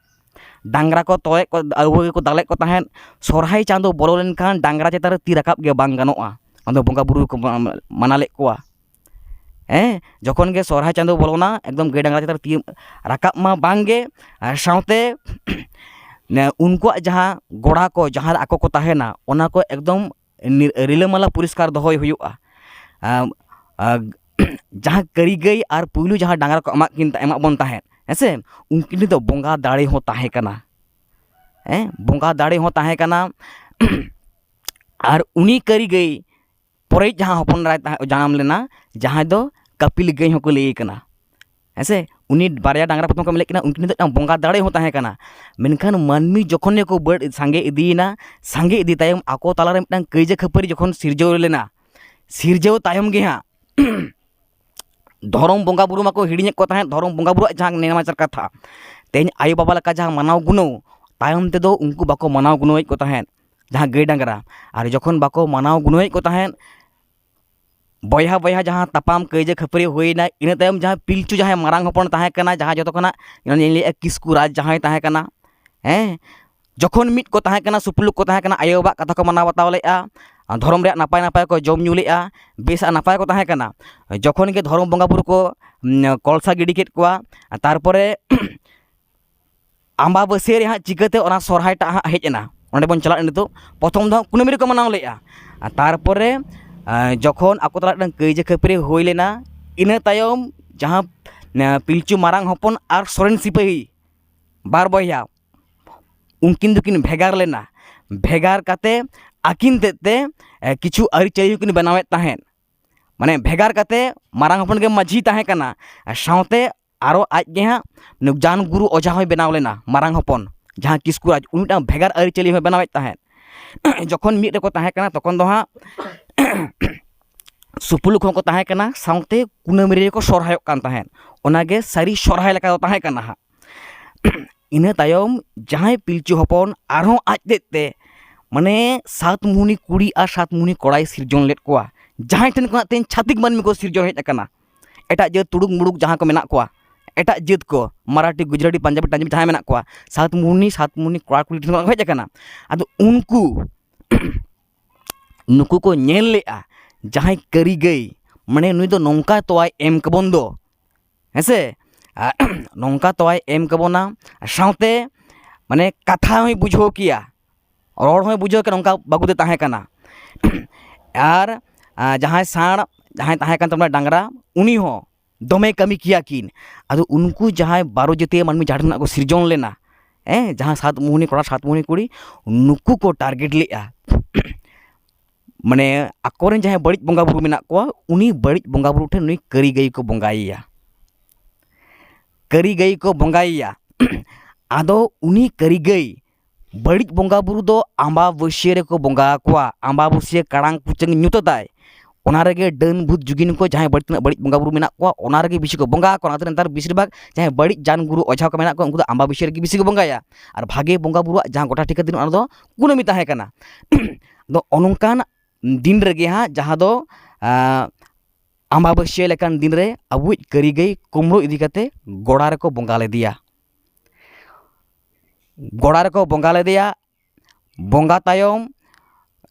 ᱰᱟᱝᱨᱟ ᱠᱚ ᱛᱚᱣᱮᱫ ᱠᱚ, ᱟᱹᱣᱟᱹ ᱜᱮᱠᱚ ᱫᱟᱞᱮᱫ ᱠᱚ ᱛᱟᱦᱮᱸᱫ᱾ ᱥᱚᱨᱦᱟᱭ ᱪᱟᱸᱫᱚ ᱵᱚᱞᱚ ᱞᱮᱱᱠᱷᱟᱱ ᱰᱟᱝᱨᱟ ᱪᱮᱛᱟᱱ ᱨᱮ ᱛᱤ ᱨᱟᱠᱟᱵ ᱜᱮ ᱵᱟᱝ ᱜᱟᱱᱚᱜᱼᱟ᱾ ᱚᱱᱟ ᱫᱚ ᱵᱚᱸᱜᱟ ᱵᱩᱨᱩ ᱠᱚ ᱢᱟ-, ᱢᱟᱱᱟ ᱞᱮᱫ ᱠᱚᱣᱟ᱾ ᱦᱮᱸ, ᱡᱚᱠᱷᱚᱱ ᱜᱮ ᱥᱚᱨᱦᱟᱭ ᱪᱟᱸᱫᱚ ᱵᱚᱞᱚᱱᱟ, ᱮᱠᱫᱚᱢ ᱜᱟᱹᱭ ᱰᱟᱝᱨᱟ ᱪᱮᱛᱟᱱ ᱨᱮ ᱛᱤ ᱨᱟᱠᱟᱵ ᱢᱟ ᱵᱟᱝ ᱜᱮ, ᱟᱨ ᱥᱟᱶᱛᱮ ᱱᱮ-, ᱩᱱᱠᱩᱣᱟᱜ ᱡᱟᱦᱟᱸ ᱜᱚᱲᱟ ᱠᱚ, ᱡᱟᱦᱟᱸ ᱨᱮ ᱟᱠᱚ ᱠᱚ ᱛᱟᱦᱮᱱᱟ, ᱚᱱᱟ ᱠᱚ ᱮᱠᱫᱚᱢ ᱱᱤ-, ᱨᱤᱞᱟᱹᱢᱟᱞᱟ ᱯᱚᱨᱤᱥᱠᱟᱨ ᱫᱚᱦᱚᱭ ᱦᱩᱭᱩᱜᱼᱟ᱾ ᱟᱢ, ᱟ, ᱡᱟᱦᱟᱸ ᱠᱟᱹᱨᱤ ᱜᱟᱹᱭ ᱟᱨ ᱯᱩᱭᱞᱩ ᱡᱟᱦᱟᱸ ᱰᱟᱝᱨᱟ ᱠᱚ ᱮᱢᱟᱜ ᱠᱤᱱ, ᱮᱢᱟᱜ ᱵᱚᱱ ᱛᱟᱦᱮᱸᱫ, ᱦᱮᱸ ᱥᱮ, ᱩᱱᱠᱤᱱ ᱴᱷᱮᱱ ᱫᱚ ᱵᱚᱸᱜᱟ ᱫᱟᱲᱮ ᱦᱚᱸ ᱛᱟᱦᱮᱸ ᱠᱟᱱᱟ᱾ ᱦᱮᱸ, ᱵᱚᱸᱜᱟ ᱫᱟᱲᱮ ᱦᱚᱸ ᱛᱟᱦᱮᱸ ᱠᱟᱱᱟ᱾ ᱟᱨ ᱩᱱᱤ ᱠᱟᱹᱨᱤ ᱜᱟᱹᱭ ᱯᱚᱨᱮ ᱡᱟᱦᱟᱸ ᱦᱚᱯᱚᱱ ᱮᱨᱟᱭ ᱛᱟᱦᱮᱸ, ᱡᱟᱱᱟᱢ ᱞᱮᱱᱟ, ᱡᱟᱦᱟᱸᱭ ᱫᱚ ᱠᱟᱹᱯᱤᱞ ᱜᱟᱹᱭ ᱦᱚᱸᱠᱚ ᱞᱟᱹᱭᱮ ᱠᱟᱱᱟ᱾ ᱦᱮᱸ ᱥᱮ? ᱩᱱᱤ ᱵᱟᱨᱭᱟ ᱰᱟᱝᱨᱟ ᱯᱨᱚᱛᱷᱚᱢ ᱠᱚ ᱮᱢ ᱞᱮᱫ ᱠᱤᱱᱟ, ᱩᱱᱠᱤᱱ ᱫᱚ ᱢᱤᱫᱴᱟᱝ ᱵᱚᱸᱜᱟ ᱫᱟᱲᱮ ᱦᱚᱸ ᱛᱟᱦᱮᱸ ᱠᱟᱱᱟ᱾ ᱢᱮᱱᱠᱷᱟᱱ ᱢᱟᱹᱱᱢᱤ ᱡᱚᱠᱷᱚᱱ ᱜᱮᱠᱚ ᱵᱟᱹᱲ-, ᱥᱟᱸᱜᱮ ᱤᱫᱤᱭᱮᱱᱟ, ᱥᱟᱸᱜᱮ ᱤᱫᱤ ᱛᱟᱭᱚᱢ ᱟᱠᱚ ᱛᱟᱞᱟᱨᱮ ᱢᱤᱫᱴᱟᱝ ᱠᱟᱹᱭᱡᱟᱹ ᱠᱷᱟᱹᱯᱟᱹᱨᱤ ᱡᱚᱠᱷᱚᱱ ᱥᱤᱨᱡᱟᱹᱣ ᱞᱮᱱᱟ, ᱥᱤᱨᱡᱟᱹᱣ ᱛᱟᱭᱚᱢ ᱜᱮ ᱦᱟᱸᱜ ᱫᱷᱚᱨᱚᱢ ᱵᱚᱸᱜᱟ ᱵᱩᱨᱩ ᱢᱟᱠᱚ ᱦᱤᱲᱤᱧᱮᱫ ᱠᱚ ᱛᱟᱦᱮᱸᱫ, ᱫᱷᱚᱨᱚᱢ ᱵᱚᱸᱜᱟ ᱵᱩᱨᱩᱣᱟᱜ ᱡᱟᱦᱟᱸ ᱱᱮᱢᱟᱪᱟᱨ ᱠᱟᱛᱷᱟ, ᱛᱮᱦᱮᱧ ᱟᱭᱳ ᱵᱟᱵᱟ ᱞᱮᱠᱟ ᱡᱟᱦᱟᱸ ᱢᱟᱱᱟᱣ ᱜᱩᱱᱟᱹᱣ, ᱛᱟᱭᱚᱢ ᱛᱮᱫᱚ ᱩᱱᱠᱩ ᱵᱟᱠᱚ ᱢᱟᱱᱟᱣ ᱜᱩᱱᱟᱹᱣᱮᱫ ᱠᱚ ᱛᱟᱦᱮᱸᱫ, ᱡᱟᱦᱟᱸ ᱜᱟᱹᱭ ᱰᱟᱝᱨᱟ᱾ ᱟᱨ ᱡᱚᱠᱷᱚᱱ ᱵᱟᱠᱚ ᱢᱟᱱᱟᱣ ᱜᱩᱱᱟᱹᱣᱮᱫ ᱠᱚ ᱛᱟᱦᱮᱸᱫ, ᱵᱚᱭᱦᱟ ᱵᱚᱭᱦᱟ ᱡᱟᱦᱟᱸ ᱛᱟᱯᱟᱢ ᱠᱟᱹᱭᱡᱟᱹ ᱠᱷᱟᱹᱯᱟᱹᱨᱤ ᱦᱩᱭᱱᱟ, ᱤᱱᱟᱹ ᱛᱟᱭᱚᱢ ᱡᱟᱦᱟᱸ ᱯᱤᱞᱪᱩ ᱡᱟᱦᱟᱸᱭ ᱢᱟᱨᱟᱝ ᱦᱚᱯᱚᱱ ᱛᱟᱦᱮᱸ ᱠᱟᱱᱟ, ᱡᱟᱦᱟᱸ ᱡᱚᱛᱚ ᱠᱷᱚᱱᱟᱜ ᱤᱧ ᱞᱟᱹᱭᱮᱫᱼᱟ ᱠᱤᱥᱠᱩ ᱨᱟᱡᱽ ᱡᱟᱦᱟᱸᱭ ᱛᱟᱦᱮᱸ ᱠᱟᱱᱟ, ᱦᱮᱸ, ᱡᱚᱠᱷᱚᱱ ᱢᱤᱫ ᱠᱚ ᱛᱟᱦᱮᱸ ᱠᱟᱱᱟ, ᱥᱩᱯᱩᱞᱩᱠ ᱠᱚ ᱛᱟᱦᱮᱸ ᱠᱟᱱᱟ, ᱟᱭᱳ ᱵᱟᱵᱟᱣᱟᱜ ᱠᱟᱛᱷᱟ ᱠᱚ ᱢᱟᱱᱟᱣ ᱵᱟᱛᱟᱣ ᱞᱮᱫᱼᱟ, ᱫᱷᱚᱨᱚᱢ ᱨᱮᱭᱟᱜ ᱱᱟᱯᱟᱭ ᱱᱟᱯᱟᱭ ᱠᱚ ᱡᱚᱢ ᱧᱩ ᱞᱮᱫᱼᱟ, ᱵᱮᱥ ᱟᱨ ᱱᱟᱯᱟᱭ ᱠᱚ ᱛᱟᱦᱮᱸ ᱠᱟᱱᱟ, ᱡᱚᱠᱷᱚᱱ ᱜᱮ ᱫᱷᱚᱨᱚᱢ ᱵᱚᱸᱜᱟ ᱵᱩᱨᱩ ᱠᱚ, ᱩᱢ, ᱠᱚᱞᱥᱟ ᱜᱤᱰᱤ ᱠᱮᱫ ᱠᱚᱣᱟ, ᱛᱟᱨᱯᱚᱨᱮ ᱟᱢᱵᱟᱵᱟᱹᱥᱭᱟᱹ ᱨᱮ ᱦᱟᱸᱜ ᱪᱤᱠᱟᱹᱛᱮ ᱚᱱᱟ ᱥᱚᱨᱦᱟᱭ ᱴᱟᱜ ᱦᱟᱸᱜ ᱦᱮᱡ ᱮᱱᱟ? ᱚᱸᱰᱮ ᱵᱚᱱ ᱪᱟᱞᱟᱜᱼᱟ ᱱᱤᱛᱚᱜ᱾ ᱯᱨᱚᱛᱷᱚᱢ ᱫᱚ ᱦᱟᱸᱜ ᱠᱩᱱᱟᱹᱢᱤ ᱨᱮᱠᱚ ᱢᱟᱱᱟᱣ ᱞᱮᱫᱼᱟ, ᱟᱨ ᱛᱟᱨᱯᱚᱨᱮ, ᱟᱸ, ᱡᱚᱠᱷᱚᱱ ᱟᱠᱚ ᱛᱟᱞᱟ ᱢᱤᱫᱴᱟᱝ ᱠᱟᱹᱭᱡᱟᱹ ᱠᱷᱟᱹᱯᱟᱹᱨᱤ ᱦᱩᱭ ᱞᱮᱱᱟ, ᱤᱱᱟᱹ ᱛᱟᱭᱚᱢ ᱡᱟᱦᱟᱸ, ᱟᱸ, ᱯᱤᱞᱪᱩ ᱢᱟᱨᱟᱝ ᱦᱚᱯᱚᱱ ᱟᱨ ᱥᱚᱨᱮᱱ ᱥᱤᱯᱟᱹᱦᱤ ᱵᱟᱨ ᱵᱚᱭᱦᱟ, ᱩᱱᱠᱤᱱ ᱫᱚᱠᱤᱱ ᱵᱷᱮᱜᱟᱨ ᱞᱮᱱᱟ᱾ ᱵᱷᱮᱜᱟᱨ ᱠᱟᱛᱮ ᱟᱹᱠᱤᱱ ᱛᱮᱫ ᱛᱮ, ᱮ, ᱠᱤᱪᱷᱩ ᱟᱹᱨᱤᱪᱟᱹᱞᱤ ᱦᱚᱸᱠᱤᱱ ᱵᱮᱱᱟᱣᱮᱫ ᱛᱟᱦᱮᱸᱫ᱾ ᱢᱟᱱᱮ ᱵᱷᱮᱜᱟᱨ ᱠᱟᱛᱮ ᱢᱟᱨᱟᱝ ᱦᱚᱯᱚᱱ ᱜᱮ ᱢᱟᱹᱡᱷᱤ ᱛᱟᱦᱮᱸ ᱠᱟᱱᱟ, ᱟᱨ ᱥᱟᱶᱛᱮ ᱟᱨᱚ ᱟᱡ ᱜᱮ ᱦᱟᱸᱜ ᱱᱩ-, ᱡᱟᱱ ᱜᱩᱨᱩ ᱚᱡᱷᱟ ᱦᱚᱸᱭ ᱵᱮᱱᱟᱣ ᱞᱮᱱᱟ ᱢᱟᱨᱟᱝ ᱦᱚᱯᱚᱱ, ᱡᱟᱦᱟᱸ ᱠᱤᱥᱠᱩ ᱨᱟᱡᱽ, ᱩᱱᱤ ᱢᱤᱫᱴᱟᱝ ᱵᱷᱮᱜᱟᱨ ᱟᱹᱨᱤᱪᱟᱹᱞᱤ ᱦᱚᱸᱭ ᱵᱮᱱᱟᱣᱮᱫ ᱛᱟᱦᱮᱸᱫ᱾ ᱡᱚᱠᱷᱚᱱ ᱢᱤᱫ ᱨᱮᱠᱚ ᱛᱟᱦᱮᱸ ᱠᱟᱱᱟ, ᱛᱚᱠᱷᱚᱱ ᱫᱚ ᱦᱟᱸᱜ ᱥᱩᱯᱩᱞᱩᱠ ᱦᱚᱸᱠᱚ ᱛᱟᱦᱮᱸ ᱠᱟᱱᱟ, ᱥᱟᱶᱛᱮ ᱠᱩᱱᱟᱹᱢᱤ ᱨᱮᱠᱚ ᱥᱚᱨᱦᱟᱭᱚᱜ ᱠᱟᱱ ᱛᱟᱦᱮᱸᱫ᱾ ᱚᱱᱟᱜᱮ ᱥᱟᱹᱨᱤ ᱥᱚᱨᱦᱟᱭ ᱞᱮᱠᱟ ᱫᱚ ᱛᱟᱦᱮᱸ ᱠᱟᱱᱟ ᱦᱟᱸᱜ᱾ ᱤᱱᱟᱹ ᱛᱟᱭᱚᱢ ᱡᱟᱦᱟᱸᱭ ᱯᱤᱞᱪᱩ ᱦᱚᱯᱚᱱ ᱟᱨᱦᱚᱸ ᱟᱡ ᱛᱮᱫ ᱛᱮ, ᱢᱟᱱᱮ, ᱥᱟᱛ ᱢᱩᱦᱱᱤ ᱠᱩᱲᱤ ᱟᱨ ᱥᱟᱛ ᱢᱩᱦᱱᱤ ᱠᱚᱲᱟᱭ ᱥᱤᱨᱡᱚᱱ ᱞᱮᱫ ᱠᱚᱣᱟ, ᱡᱟᱦᱟᱸᱭ ᱴᱷᱮᱱ ᱠᱷᱚᱱᱟᱜ ᱛᱮᱦᱮᱧ ᱪᱷᱟᱹᱛᱤᱠ ᱢᱟᱹᱱᱢᱤ ᱠᱚ ᱥᱤᱨᱡᱚᱱ ᱦᱮᱡ ᱟᱠᱟᱱᱟ᱾ ᱮᱴᱟᱜ ᱡᱟᱹᱛ ᱛᱩᱲᱩᱠ ᱢᱩᱲᱩᱠ ᱡᱟᱦᱟᱸ ᱠᱚ ᱢᱮᱱᱟᱜ ᱠᱚᱣᱟ, ᱮᱴᱟᱜ ᱡᱟᱹᱛ ᱠᱚ, ᱢᱟᱨᱟᱴᱷᱤ, ᱜᱩᱡᱽᱨᱟᱴᱤ, ᱯᱟᱧᱡᱟᱵᱤ, ᱴᱟᱧᱡᱟᱵᱤ ᱡᱟᱦᱟᱸᱭ ᱢᱮᱱᱟᱜ ᱠᱚᱣᱟ, ᱥᱟᱛ ᱢᱩᱦᱱᱤ, ᱥᱟᱛ ᱢᱩᱦᱱᱤ ᱠᱚᱲᱟ ᱠᱩᱲᱤ ᱴᱷᱮᱱ ᱠᱷᱚᱱᱟᱜ ᱠᱚ ᱦᱮᱡ ᱟᱠᱟᱱᱟ᱾ ᱟᱫᱚ ᱩᱱᱠᱩ, ᱱᱩᱠᱩ ᱠᱚ ᱧᱮᱞ ᱞᱮᱫᱼᱟ, ᱡᱟᱦᱟᱸᱭ ᱠᱟᱹᱨᱤ ᱜᱟᱹᱭ, ᱢᱟᱱᱮ, ᱱᱩᱭ ᱫᱚ ᱱᱚᱝᱠᱟ ᱛᱚᱣᱟᱭ ᱮᱢ ᱠᱟᱵᱚᱱ ᱫᱚ, ᱦᱮᱸ ᱥᱮ? ᱟᱨ ᱱᱚᱝᱠᱟ ᱛᱚᱣᱟᱭ ᱮᱢ ᱠᱟᱵᱚᱱᱟ, ᱥᱟᱶᱛᱮ, ᱢᱟᱱᱮ, ᱠᱟᱛᱷᱟ ᱦᱚᱸᱭ ᱵᱩᱡᱷᱟᱹᱣ ᱠᱮᱭᱟ, ᱨᱚᱲ ᱦᱚᱸᱭ ᱵᱩᱡᱷᱟᱹᱣ ᱠᱮᱭᱟ, ᱱᱚᱝᱠᱟ ᱵᱟᱹᱵᱩ ᱫᱚᱭ ᱛᱟᱦᱮᱸ ᱠᱟᱱᱟ᱾ ᱟᱨ, ᱟ, ᱡᱟᱦᱟᱸᱭ ᱥᱟᱬ, ᱡᱟᱦᱟᱸᱭ ᱛᱟᱦᱮᱸ ᱠᱟᱱ ᱛᱟᱵᱚᱱᱟ ᱰᱟᱝᱨᱟ, ᱩᱱᱤ ᱦᱚᱸ ᱫᱚᱢᱮ ᱠᱟᱹᱢᱤ ᱠᱮᱭᱟ ᱠᱤᱱ᱾ ᱟᱫᱚ ᱩᱱᱠᱩ ᱡᱟᱦᱟᱸᱭ ᱵᱟᱨᱚ ᱡᱟᱹᱛᱤᱭᱟᱹ ᱢᱟᱹᱱᱢᱤ ᱡᱟᱦᱟᱸ ᱴᱷᱮᱱ ᱠᱷᱚᱱᱟᱜ ᱠᱚ ᱥᱤᱨᱡᱚᱱ ᱞᱮᱱᱟ, ᱦᱮᱸ, ᱡᱟᱦᱟᱸ ᱥᱟᱛ ᱢᱩᱦᱩᱱᱤ ᱠᱚᱲᱟ, ᱥᱟᱛ ᱢᱩᱦᱩᱱᱤ ᱠᱩᱲᱤ, ᱱᱩᱠᱩ ᱠᱚ ᱴᱟᱨᱜᱮᱴ ᱞᱮᱫᱼᱟ᱾ ᱢᱟᱱᱮ ᱟᱠᱚᱨᱮᱱ ᱡᱟᱦᱟᱸᱭ ᱵᱟᱹᱲᱤᱡ ᱵᱚᱸᱜᱟ ᱵᱩᱨᱩ ᱢᱮᱱᱟᱜ ᱠᱚᱣᱟ, ᱩᱱᱤ ᱵᱟᱹᱲᱤᱡ ᱵᱚᱸᱜᱟ ᱵᱩᱨᱩ ᱴᱷᱮᱱ ᱱᱩᱭ ᱠᱟᱹᱨᱤ ᱜᱟᱹᱭ ᱠᱚ ᱵᱚᱸᱜᱟᱭᱮᱭᱟ᱾ ᱠᱟᱹᱨᱤ ᱜᱟᱹᱭ ᱠᱚ ᱵᱚᱸᱜᱟᱭᱮᱭᱟ᱾ ᱟᱫᱚ ᱩᱱᱤ ᱠᱟᱹᱨᱤ ᱜᱟᱹᱭ ᱵᱟᱹᱲᱤᱡ ᱵᱚᱸᱜᱟ ᱵᱩᱨᱩ ᱫᱚ ᱟᱢᱵᱟᱵᱟᱹᱥᱭᱟᱹ ᱨᱮᱠᱚ ᱵᱚᱸᱜᱟ ᱟᱠᱚᱣᱟ᱾ ᱟᱢᱵᱟᱵᱟᱹᱥᱭᱟᱹ ᱠᱟᱲᱟᱝ ᱠᱩᱪᱟᱹᱝ ᱧᱩᱛᱟᱹᱛᱟᱭ, ᱚᱱᱟ ᱨᱮᱜᱮ ᱰᱟᱹᱱ ᱵᱷᱩᱛ ᱡᱩᱜᱤᱱ ᱠᱚ ᱡᱟᱦᱟᱸᱭ ᱵᱟᱹᱲᱤᱡ, ᱛᱤᱱᱟᱹᱜ ᱵᱟᱹᱲᱤᱡ ᱵᱚᱸᱜᱟ ᱵᱩᱨᱩ ᱢᱮᱱᱟᱜ ᱠᱚᱣᱟ, ᱚᱱᱟ ᱨᱮᱜᱮ ᱵᱮᱥᱤ ᱠᱚ ᱵᱚᱸᱜᱟ ᱟᱠᱚᱣᱟ᱾ ᱚᱱᱟᱛᱮ ᱱᱮᱛᱟᱨ ᱵᱮᱥᱤᱨ ᱵᱷᱟᱜᱽ ᱡᱟᱦᱟᱸᱭ ᱵᱟᱹᱲᱤᱡ ᱡᱟᱱ ᱜᱩᱨᱩ ᱚᱡᱷᱟ ᱠᱚ ᱢᱮᱱᱟᱜ ᱠᱚᱣᱟ, ᱩᱱᱠᱩ ᱫᱚ ᱟᱢᱵᱟᱵᱟᱹᱥᱭᱟᱹ ᱨᱮᱜᱮ ᱵᱮᱥᱤ ᱠᱚ ᱵᱚᱸᱜᱟᱭᱟ᱾ ᱟᱨ ᱵᱷᱟᱜᱮ ᱵᱚᱸᱜᱟ ᱵᱩᱨᱩᱣᱟᱜ ᱡᱟᱦᱟᱸ ᱜᱚᱴᱟ ᱴᱷᱤᱠᱟᱹ ᱫᱤᱱ, ᱚᱱᱟ ᱫᱚ ᱠᱩᱱᱟᱹᱢᱤ ᱛᱟᱦᱮᱸ ᱠᱟᱱᱟ᱾ ᱟᱫᱚ ᱚᱱᱚᱝᱠᱟᱱ ᱫᱤᱱ ᱨᱮᱜᱮ ᱦᱟᱸᱜ, ᱡᱟᱦᱟᱸ ᱫᱚ, ᱟᱸ, ᱟᱢᱵᱟᱵᱟᱹᱥᱭᱟᱹ ᱞᱮᱠᱟᱱ ᱫᱤᱱ ᱨᱮ ᱟᱵᱚᱭᱤᱡ ᱠᱟᱹᱨᱤ ᱜᱟᱹᱭ ᱠᱩᱢᱵᱽᱲᱩ ᱤᱫᱤ ᱠᱟᱛᱮ ᱜᱚᱲᱟ ᱨᱮᱠᱚ ᱵᱚᱸᱜᱟ ᱞᱮᱫᱮᱭᱟ᱾ ᱜᱚᱲᱟ ᱨᱮᱠᱚ ᱵᱚᱸᱜᱟ ᱞᱮᱫᱮᱭᱟ᱾ ᱵᱚᱸᱜᱟ ᱛᱟᱭᱚᱢ,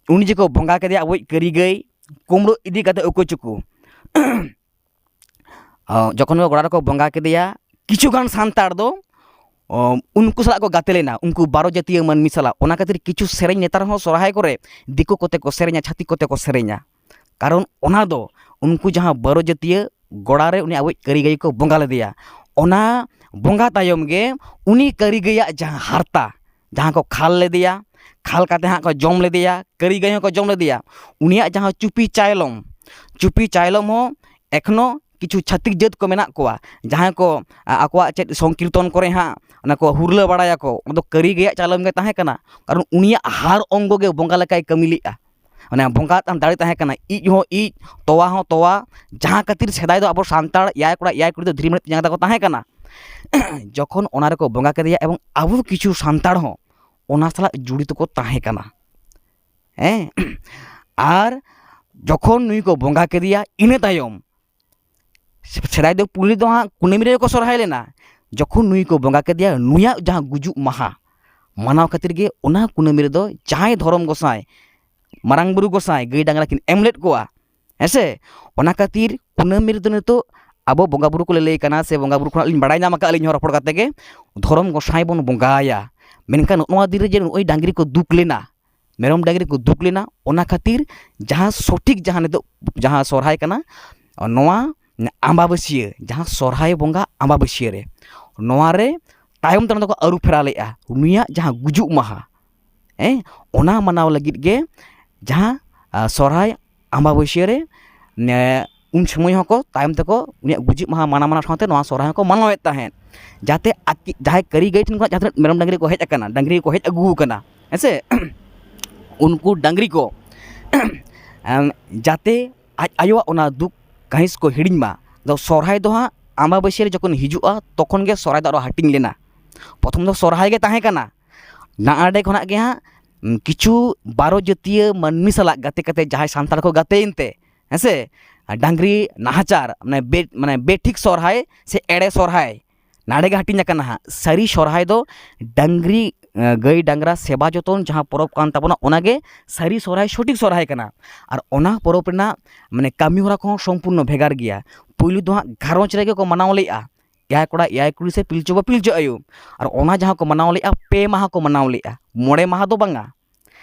ᱩᱱᱤ ᱡᱮᱠᱚ ᱵᱚᱸᱜᱟ ᱠᱮᱫᱮᱭᱟ, ᱟᱵᱚᱭᱤᱡ ᱠᱟᱹᱨᱤ ᱜᱟᱹᱭ ᱠᱩᱢᱵᱽᱲᱩ ᱤᱫᱤ ᱠᱟᱛᱮ ᱩᱠᱩ ᱪᱩᱠᱩ᱾ ᱟᱸ, ᱡᱚᱠᱷᱚᱱ ᱜᱮ ᱜᱚᱲᱟ ᱨᱮᱠᱚ ᱵᱚᱸᱜᱟ ᱠᱮᱫᱮᱭᱟ, ᱠᱤᱪᱷᱩ ᱜᱟᱱ ᱥᱟᱱᱛᱟᱲ ᱫᱚ, ᱚ, ᱩᱱᱠᱩ ᱥᱟᱞᱟᱜ ᱠᱚ ᱜᱟᱛᱮ ᱞᱮᱱᱟ, ᱩᱱᱠᱩ ᱵᱟᱨᱚ ᱡᱟᱹᱛᱤᱭᱟᱹ ᱢᱟᱹᱱᱢᱤ ᱥᱟᱞᱟᱜ᱾ ᱚᱱᱟ ᱠᱷᱟᱹᱛᱤᱨ ᱠᱤᱪᱷᱩ ᱥᱮᱨᱮᱧ ᱱᱮᱛᱟᱨ ᱦᱚᱸ ᱥᱚᱨᱦᱟᱭ ᱠᱚᱨᱮ ᱫᱤᱠᱩ ᱠᱚᱛᱮ ᱠᱚ ᱥᱮᱨᱮᱧᱟ, ᱪᱷᱟᱹᱛᱤᱠ ᱠᱚᱛᱮ ᱠᱚ ᱥᱮᱨᱮᱧᱟ᱾ ᱠᱟᱨᱚᱱ ᱚᱱᱟ ᱫᱚ ᱩᱱᱠᱩ ᱡᱟᱦᱟᱸ ᱵᱟᱨᱚ ᱡᱟᱹᱛᱤᱭᱟᱹ ᱜᱚᱲᱟ ᱨᱮ ᱩᱱᱤ ᱟᱵᱚᱭᱤᱡ ᱠᱟᱹᱨᱤ ᱜᱟᱹᱭ ᱠᱚ ᱵᱚᱸᱜᱟ ᱞᱮᱫᱮᱭᱟ, ᱚᱱᱟ ᱵᱚᱸᱜᱟ ᱛᱟᱭᱚᱢ ᱜᱮ ᱩᱱᱤ ᱠᱟᱹᱨᱤ ᱜᱟᱹᱭᱟᱜ ᱡᱟᱦᱟᱸ ᱦᱟᱨᱛᱟ, ᱡᱟᱦᱟᱸ ᱠᱚ ᱠᱷᱟᱞ ᱞᱮᱫᱮᱭᱟ, ᱠᱷᱟᱞ ᱠᱟᱛᱮ ᱦᱟᱸᱜ ᱠᱚ ᱡᱚᱢ ᱞᱮᱫᱮᱭᱟ, ᱠᱟᱹᱨᱤ ᱜᱟᱹᱭ ᱦᱚᱸᱠᱚ ᱡᱚᱢ ᱞᱮᱫᱮᱭᱟ, ᱩᱱᱤᱭᱟᱜ ᱡᱟᱦᱟᱸ ᱪᱩᱯᱤ ᱪᱟᱭᱞᱚᱢ, ᱪᱩᱯᱤ ᱪᱟᱭᱞᱚᱢ ᱦᱚᱸ ᱮᱠᱷᱚᱱᱳ ᱠᱤᱪᱷᱩ ᱪᱷᱟᱹᱛᱤᱠ ᱡᱟᱹᱛ ᱠᱚ ᱢᱮᱱᱟᱜ ᱠᱚᱣᱟ, ᱡᱟᱦᱟᱸᱭ ᱠᱚ, ᱟ-, ᱟᱠᱚᱣᱟᱜ ᱪᱮᱫ ᱥᱚᱝᱠᱤᱨᱛᱚᱱ ᱠᱚᱨᱮ ᱦᱟᱸᱜ ᱚᱱᱟ ᱠᱚ ᱦᱩᱨᱞᱟᱹ ᱵᱟᱲᱟᱭᱟᱠᱚ, ᱚᱱᱟ ᱫᱚ ᱠᱟᱹᱨᱤ ᱜᱟᱹᱭᱟᱜ ᱪᱟᱭᱞᱚᱢ ᱜᱮ ᱛᱟᱦᱮᱸ ᱠᱟᱱᱟ᱾ ᱠᱟᱨᱚᱱ ᱩᱱᱤᱭᱟᱜ ᱦᱟᱨ ᱚᱝᱜᱚ ᱜᱮ ᱵᱚᱸᱜᱟ ᱞᱮᱠᱟᱭ ᱠᱟᱹᱢᱤ ᱞᱮᱫᱼᱟ᱾ ᱢᱟᱱᱮ ᱵᱚᱸᱜᱟ ᱛᱟᱢ ᱫᱟᱲᱮ ᱛᱟᱦᱮᱸ ᱠᱟᱱᱟ, ᱤᱡ ᱦᱚᱸ ᱤᱡ, ᱛᱚᱣᱟ ᱦᱚᱸ ᱛᱚᱣᱟ, ᱡᱟᱦᱟᱸ ᱠᱷᱟᱹᱛᱤᱨ ᱥᱮᱫᱟᱭ ᱫᱚ ᱟᱵᱚ ᱥᱟᱱᱛᱟᱲ ᱮᱭᱟᱭ ᱠᱚᱲᱟ ᱮᱭᱟᱭ ᱠᱩᱲᱤ ᱫᱚ ᱫᱷᱤᱨᱤ ᱢᱮᱬᱦᱮᱫ ᱛᱮ ᱡᱟᱸᱜᱟ ᱛᱟᱠᱚ ᱛᱟᱦᱮᱸ ᱠᱟᱱᱟ᱾ ᱡᱚᱠᱷᱚᱱ ᱚᱱᱟ ᱨᱮᱠᱚ ᱵᱚᱸᱜᱟ ᱠᱮᱫᱮᱭᱟ ᱮᱵᱚᱝ ᱟᱵᱚ ᱠᱤᱪᱷᱩ ᱥᱟᱱᱛᱟᱲ ᱦᱚᱸ ᱚᱱᱟ ᱥᱟᱞᱟᱜ ᱡᱩᱲᱤᱛᱚ ᱠᱚ ᱛᱟᱦᱮᱸ ᱠᱟᱱᱟ᱾ ᱦᱮᱸ, ᱟᱨ ᱡᱚᱠᱷᱚᱱ ᱱᱩᱭ ᱠᱚ ᱵᱚᱸᱜᱟ ᱠᱮᱫᱮᱭᱟ, ᱤᱱᱟᱹ ᱛᱟᱭᱚᱢ ᱥᱮᱫᱟᱭ ᱫᱚ ᱯᱩᱭᱞᱩ ᱫᱚ ᱦᱟᱸᱜ ᱠᱩᱱᱟᱹᱢᱤ ᱨᱮᱜᱮ ᱠᱚ ᱥᱚᱨᱦᱟᱭ ᱞᱮᱱᱟ᱾ ᱡᱚᱠᱷᱚᱱ ᱱᱩᱭ ᱠᱚ ᱵᱚᱸᱜᱟ ᱠᱮᱫᱮᱭᱟ, ᱱᱩᱭᱟᱜ ᱡᱟᱦᱟᱸ ᱜᱩᱡᱩᱜ ᱢᱟᱦᱟ ᱢᱟᱱᱟᱣ ᱠᱷᱟᱹᱛᱤᱨ ᱜᱮ ᱚᱱᱟ ᱠᱩᱱᱟᱹᱢᱤ ᱨᱮᱫᱚ ᱡᱟᱦᱟᱸᱭ ᱫᱷᱚᱨᱚᱢ ᱜᱚᱸᱥᱟᱭ, ᱢᱟᱨᱟᱝ ᱵᱩᱨᱩ ᱜᱚᱸᱥᱟᱭ ᱜᱟᱹᱭ ᱰᱟᱝᱨᱟ ᱠᱤᱱ ᱮᱢ ᱞᱮᱫ ᱠᱚᱣᱟ, ᱦᱮᱸ ᱥᱮ? ᱚᱱᱟ ᱠᱷᱟᱹᱛᱤᱨ ᱠᱩᱱᱟᱹᱢᱤ ᱨᱮᱫᱚ ᱱᱤᱛᱚᱜ ᱟᱵᱚ ᱵᱚᱸᱜᱟ ᱵᱩᱨᱩ ᱠᱚ ᱞᱟᱹᱞᱟᱹᱭ ᱠᱟᱱᱟ, ᱥᱮ ᱵᱚᱸᱜᱟ ᱵᱩᱨᱩ ᱠᱷᱚᱱᱟᱜ ᱞᱤᱧ ᱵᱟᱲᱟᱭ ᱧᱟᱢ ᱟᱠᱟᱫᱼᱟ ᱟᱹᱞᱤᱧ ᱦᱚᱸ ᱨᱚᱯᱚᱲ ᱠᱟᱛᱮ ᱜᱮ, ᱫᱷᱚᱨᱚᱢ ᱜᱚᱸᱥᱟᱭ ᱵᱚᱱ ᱵᱚᱸᱜᱟᱭᱟ᱾ ᱢᱮᱱᱠᱷᱟᱱ ᱱᱚᱜᱼᱚ ᱱᱚᱣᱟ ᱫᱤᱱ ᱨᱮ ᱡᱮ ᱱᱚᱜᱼᱚᱭ ᱰᱟᱝᱨᱤ ᱠᱚ ᱫᱩᱠ ᱞᱮᱱᱟ, ᱢᱮᱨᱚᱢ ᱰᱟᱝᱨᱤ ᱠᱚ ᱫᱩᱠ ᱞᱮᱱᱟ, ᱚᱱᱟ ᱠᱷᱟᱹᱛᱤᱨ ᱡᱟᱦᱟᱸ ᱥᱚᱴᱷᱤᱠ ᱡᱟᱦᱟᱸ ᱱᱤᱛᱚᱜ ᱡᱟᱦᱟᱸ ᱥᱚᱨᱦᱟᱭ ᱠᱟᱱᱟ, ᱱᱚᱣᱟ ᱟᱢᱵᱟᱵᱟᱹᱥᱭᱟᱹ, ᱡᱟᱦᱟᱸ ᱥᱚᱨᱦᱟᱭ ᱵᱚᱸᱜᱟ ᱟᱢᱵᱟᱵᱟᱹᱥᱭᱟᱹ ᱨᱮ, ᱱᱚᱣᱟ ᱨᱮ ᱛᱟᱭᱚᱢ ᱛᱟᱭᱚᱢ ᱛᱮᱠᱚ ᱟᱹᱨᱩ ᱯᱷᱮᱨᱟᱣ ᱞᱮᱫᱼᱟ ᱩᱱᱤᱭᱟᱜ ᱡᱟᱦᱟᱸ ᱜᱩᱡᱩᱜ ᱢᱟᱦᱟ, ᱦᱮᱸ, ᱚᱱᱟ ᱢᱟᱱᱟᱣ ᱞᱟᱹᱜᱤᱫ ᱜᱮ ᱡᱟᱦᱟᱸ, ᱟ, ᱥᱚᱨᱦᱟᱭ ᱟᱢᱵᱟᱵᱟᱹᱥᱭᱟᱹ ᱨᱮ, ᱱᱮ, ᱩᱱ ᱥᱚᱢᱚᱭ ᱦᱚᱸᱠᱚ ᱛᱟᱭᱚᱢ ᱛᱮᱠᱚ ᱩᱱᱤᱭᱟᱜ ᱜᱩᱡᱩᱜ ᱢᱟᱦᱟ ᱢᱟᱱᱟᱣ ᱢᱟᱱᱟᱣ ᱥᱟᱶᱛᱮ ᱱᱚᱣᱟ ᱥᱚᱨᱦᱟᱭ ᱦᱚᱸᱠᱚ ᱢᱟᱱᱟᱣᱮᱫ ᱛᱟᱦᱮᱸᱫ, ᱡᱟᱛᱮ ᱟᱠᱤ-, ᱡᱟᱦᱟᱸᱭ ᱠᱟᱹᱨᱤ ᱜᱟᱹᱭ ᱴᱷᱮᱱ ᱠᱷᱚᱱᱟᱜ ᱡᱟᱦᱟᱸ ᱛᱤᱱᱟᱹᱜ ᱢᱮᱨᱚᱢ ᱰᱟᱹᱝᱨᱤ ᱠᱚ ᱦᱮᱡ ᱟᱠᱟᱱᱟ, ᱰᱟᱹᱝᱨᱤ ᱠᱚ ᱦᱮᱡ ᱟᱹᱜᱩ ᱟᱠᱟᱱᱟ, ᱦᱮᱸ ᱥᱮ, ᱩᱱᱠᱩ ᱰᱟᱹᱝᱨᱤ ᱠᱚ ᱮᱢ, ᱡᱟᱛᱮ ᱟᱡ ᱟᱭᱳᱣᱟᱜ ᱚᱱᱟ ᱫᱩᱠ ᱠᱟᱹᱦᱤᱥ ᱠᱚ ᱦᱤᱲᱤᱧ ᱢᱟ᱾ ᱫᱚ ᱥᱚᱨᱦᱟᱭ ᱫᱚ ᱦᱟᱸᱜ ᱟᱢᱵᱟᱵᱟᱹᱥᱭᱟᱹ ᱨᱮ ᱡᱚᱠᱷᱚᱱ ᱦᱤᱡᱩᱜᱼᱟ, ᱛᱚᱠᱷᱚᱱ ᱜᱮ ᱥᱚᱨᱦᱟᱭ ᱫᱚ ᱟᱨᱚ ᱦᱟᱹᱴᱤᱧ ᱞᱮᱱᱟ᱾ ᱯᱨᱚᱛᱷᱚᱢ ᱫᱚ ᱥᱚᱨᱦᱟᱭ ᱜᱮ ᱛᱟᱦᱮᱸ ᱠᱟᱱᱟ᱾ ᱱᱟᱜᱼᱟᱰᱮ ᱠᱷᱚᱱᱟᱜ ᱜᱮ ᱦᱟᱸᱜ, ᱩᱸ, ᱠᱤᱪᱷᱩ ᱵᱟᱨᱚ ᱡᱟᱹᱛᱤᱭᱟᱹ ᱢᱟᱹᱱᱢᱤ ᱥᱟᱞᱟᱜ ᱜᱟᱛᱮ ᱠᱟᱛᱮ ᱡᱟᱦᱟᱸᱭ ᱥᱟᱱᱛᱟᱲ ᱠᱚ ᱜᱟᱛᱮᱭᱮᱱ ᱛᱮ, ᱦᱮᱸ ᱥᱮ, ᱰᱟᱝᱨᱤ ᱱᱟᱦᱟᱪᱟᱨ, ᱢᱟᱱᱮ ᱵᱮ-, ᱢᱟᱱᱮ ᱵᱮᱴᱷᱤᱠ ᱥᱚᱨᱦᱟᱭ ᱥᱮ ᱮᱲᱮ ᱥᱚᱨᱦᱟᱭ, ᱱᱟᱰᱮ ᱜᱮ ᱦᱟᱹᱴᱤᱧ ᱟᱠᱟᱱᱟ ᱦᱟᱸᱜ᱾ ᱥᱟᱹᱨᱤ ᱥᱚᱨᱦᱟᱭ ᱫᱚ ᱰᱟᱝᱨᱤ, ᱮ, ᱜᱟᱹᱭ ᱰᱟᱝᱨᱟ ᱥᱮᱵᱟ ᱡᱚᱛᱚᱱ ᱡᱟᱦᱟᱸ ᱯᱚᱨᱚᱵᱽ ᱠᱟᱱ ᱛᱟᱵᱚᱱᱟ, ᱚᱱᱟᱜᱮ ᱥᱟᱹᱨᱤ ᱥᱚᱨᱦᱟᱭ, ᱥᱚᱴᱷᱤᱠ ᱥᱚᱨᱦᱟᱭ ᱠᱟᱱᱟ᱾ ᱟᱨ ᱚᱱᱟ ᱯᱚᱨᱚᱵᱽ ᱨᱮᱱᱟᱜ, ᱢᱟᱱᱮ, ᱠᱟᱹᱢᱤ ᱦᱚᱨᱟ ᱠᱚᱦᱚᱸ ᱥᱚᱢᱯᱩᱨᱱᱚ ᱵᱷᱮᱜᱟᱨ ᱜᱮᱭᱟ᱾ ᱯᱩᱭᱞᱩ ᱫᱚ ᱦᱟᱸᱜ ᱜᱷᱟᱨᱚᱸᱡᱽ ᱨᱮᱜᱮ ᱠᱚ ᱢᱟᱱᱟᱣ ᱞᱮᱫᱼᱟ, ᱮᱭᱟᱭ ᱠᱚᱲᱟ, ᱮᱭᱟᱭ ᱠᱩᱲᱤ ᱥᱮ ᱯᱤᱞᱪᱩ ᱵᱟᱵᱟ, ᱯᱤᱞᱪᱩ ᱟᱭᱳ᱾ ᱟᱨ ᱚᱱᱟ ᱡᱟᱦᱟᱸ ᱠᱚ ᱢᱟᱱᱟᱣ ᱞᱮᱫᱼᱟ, ᱯᱮ ᱢᱟᱦᱟ ᱠᱚ ᱢᱟᱱᱟᱣ ᱞᱮᱫᱼᱟ, ᱢᱚᱬᱮ ᱢᱟᱦᱟ ᱫᱚ ᱵᱟᱝᱟ,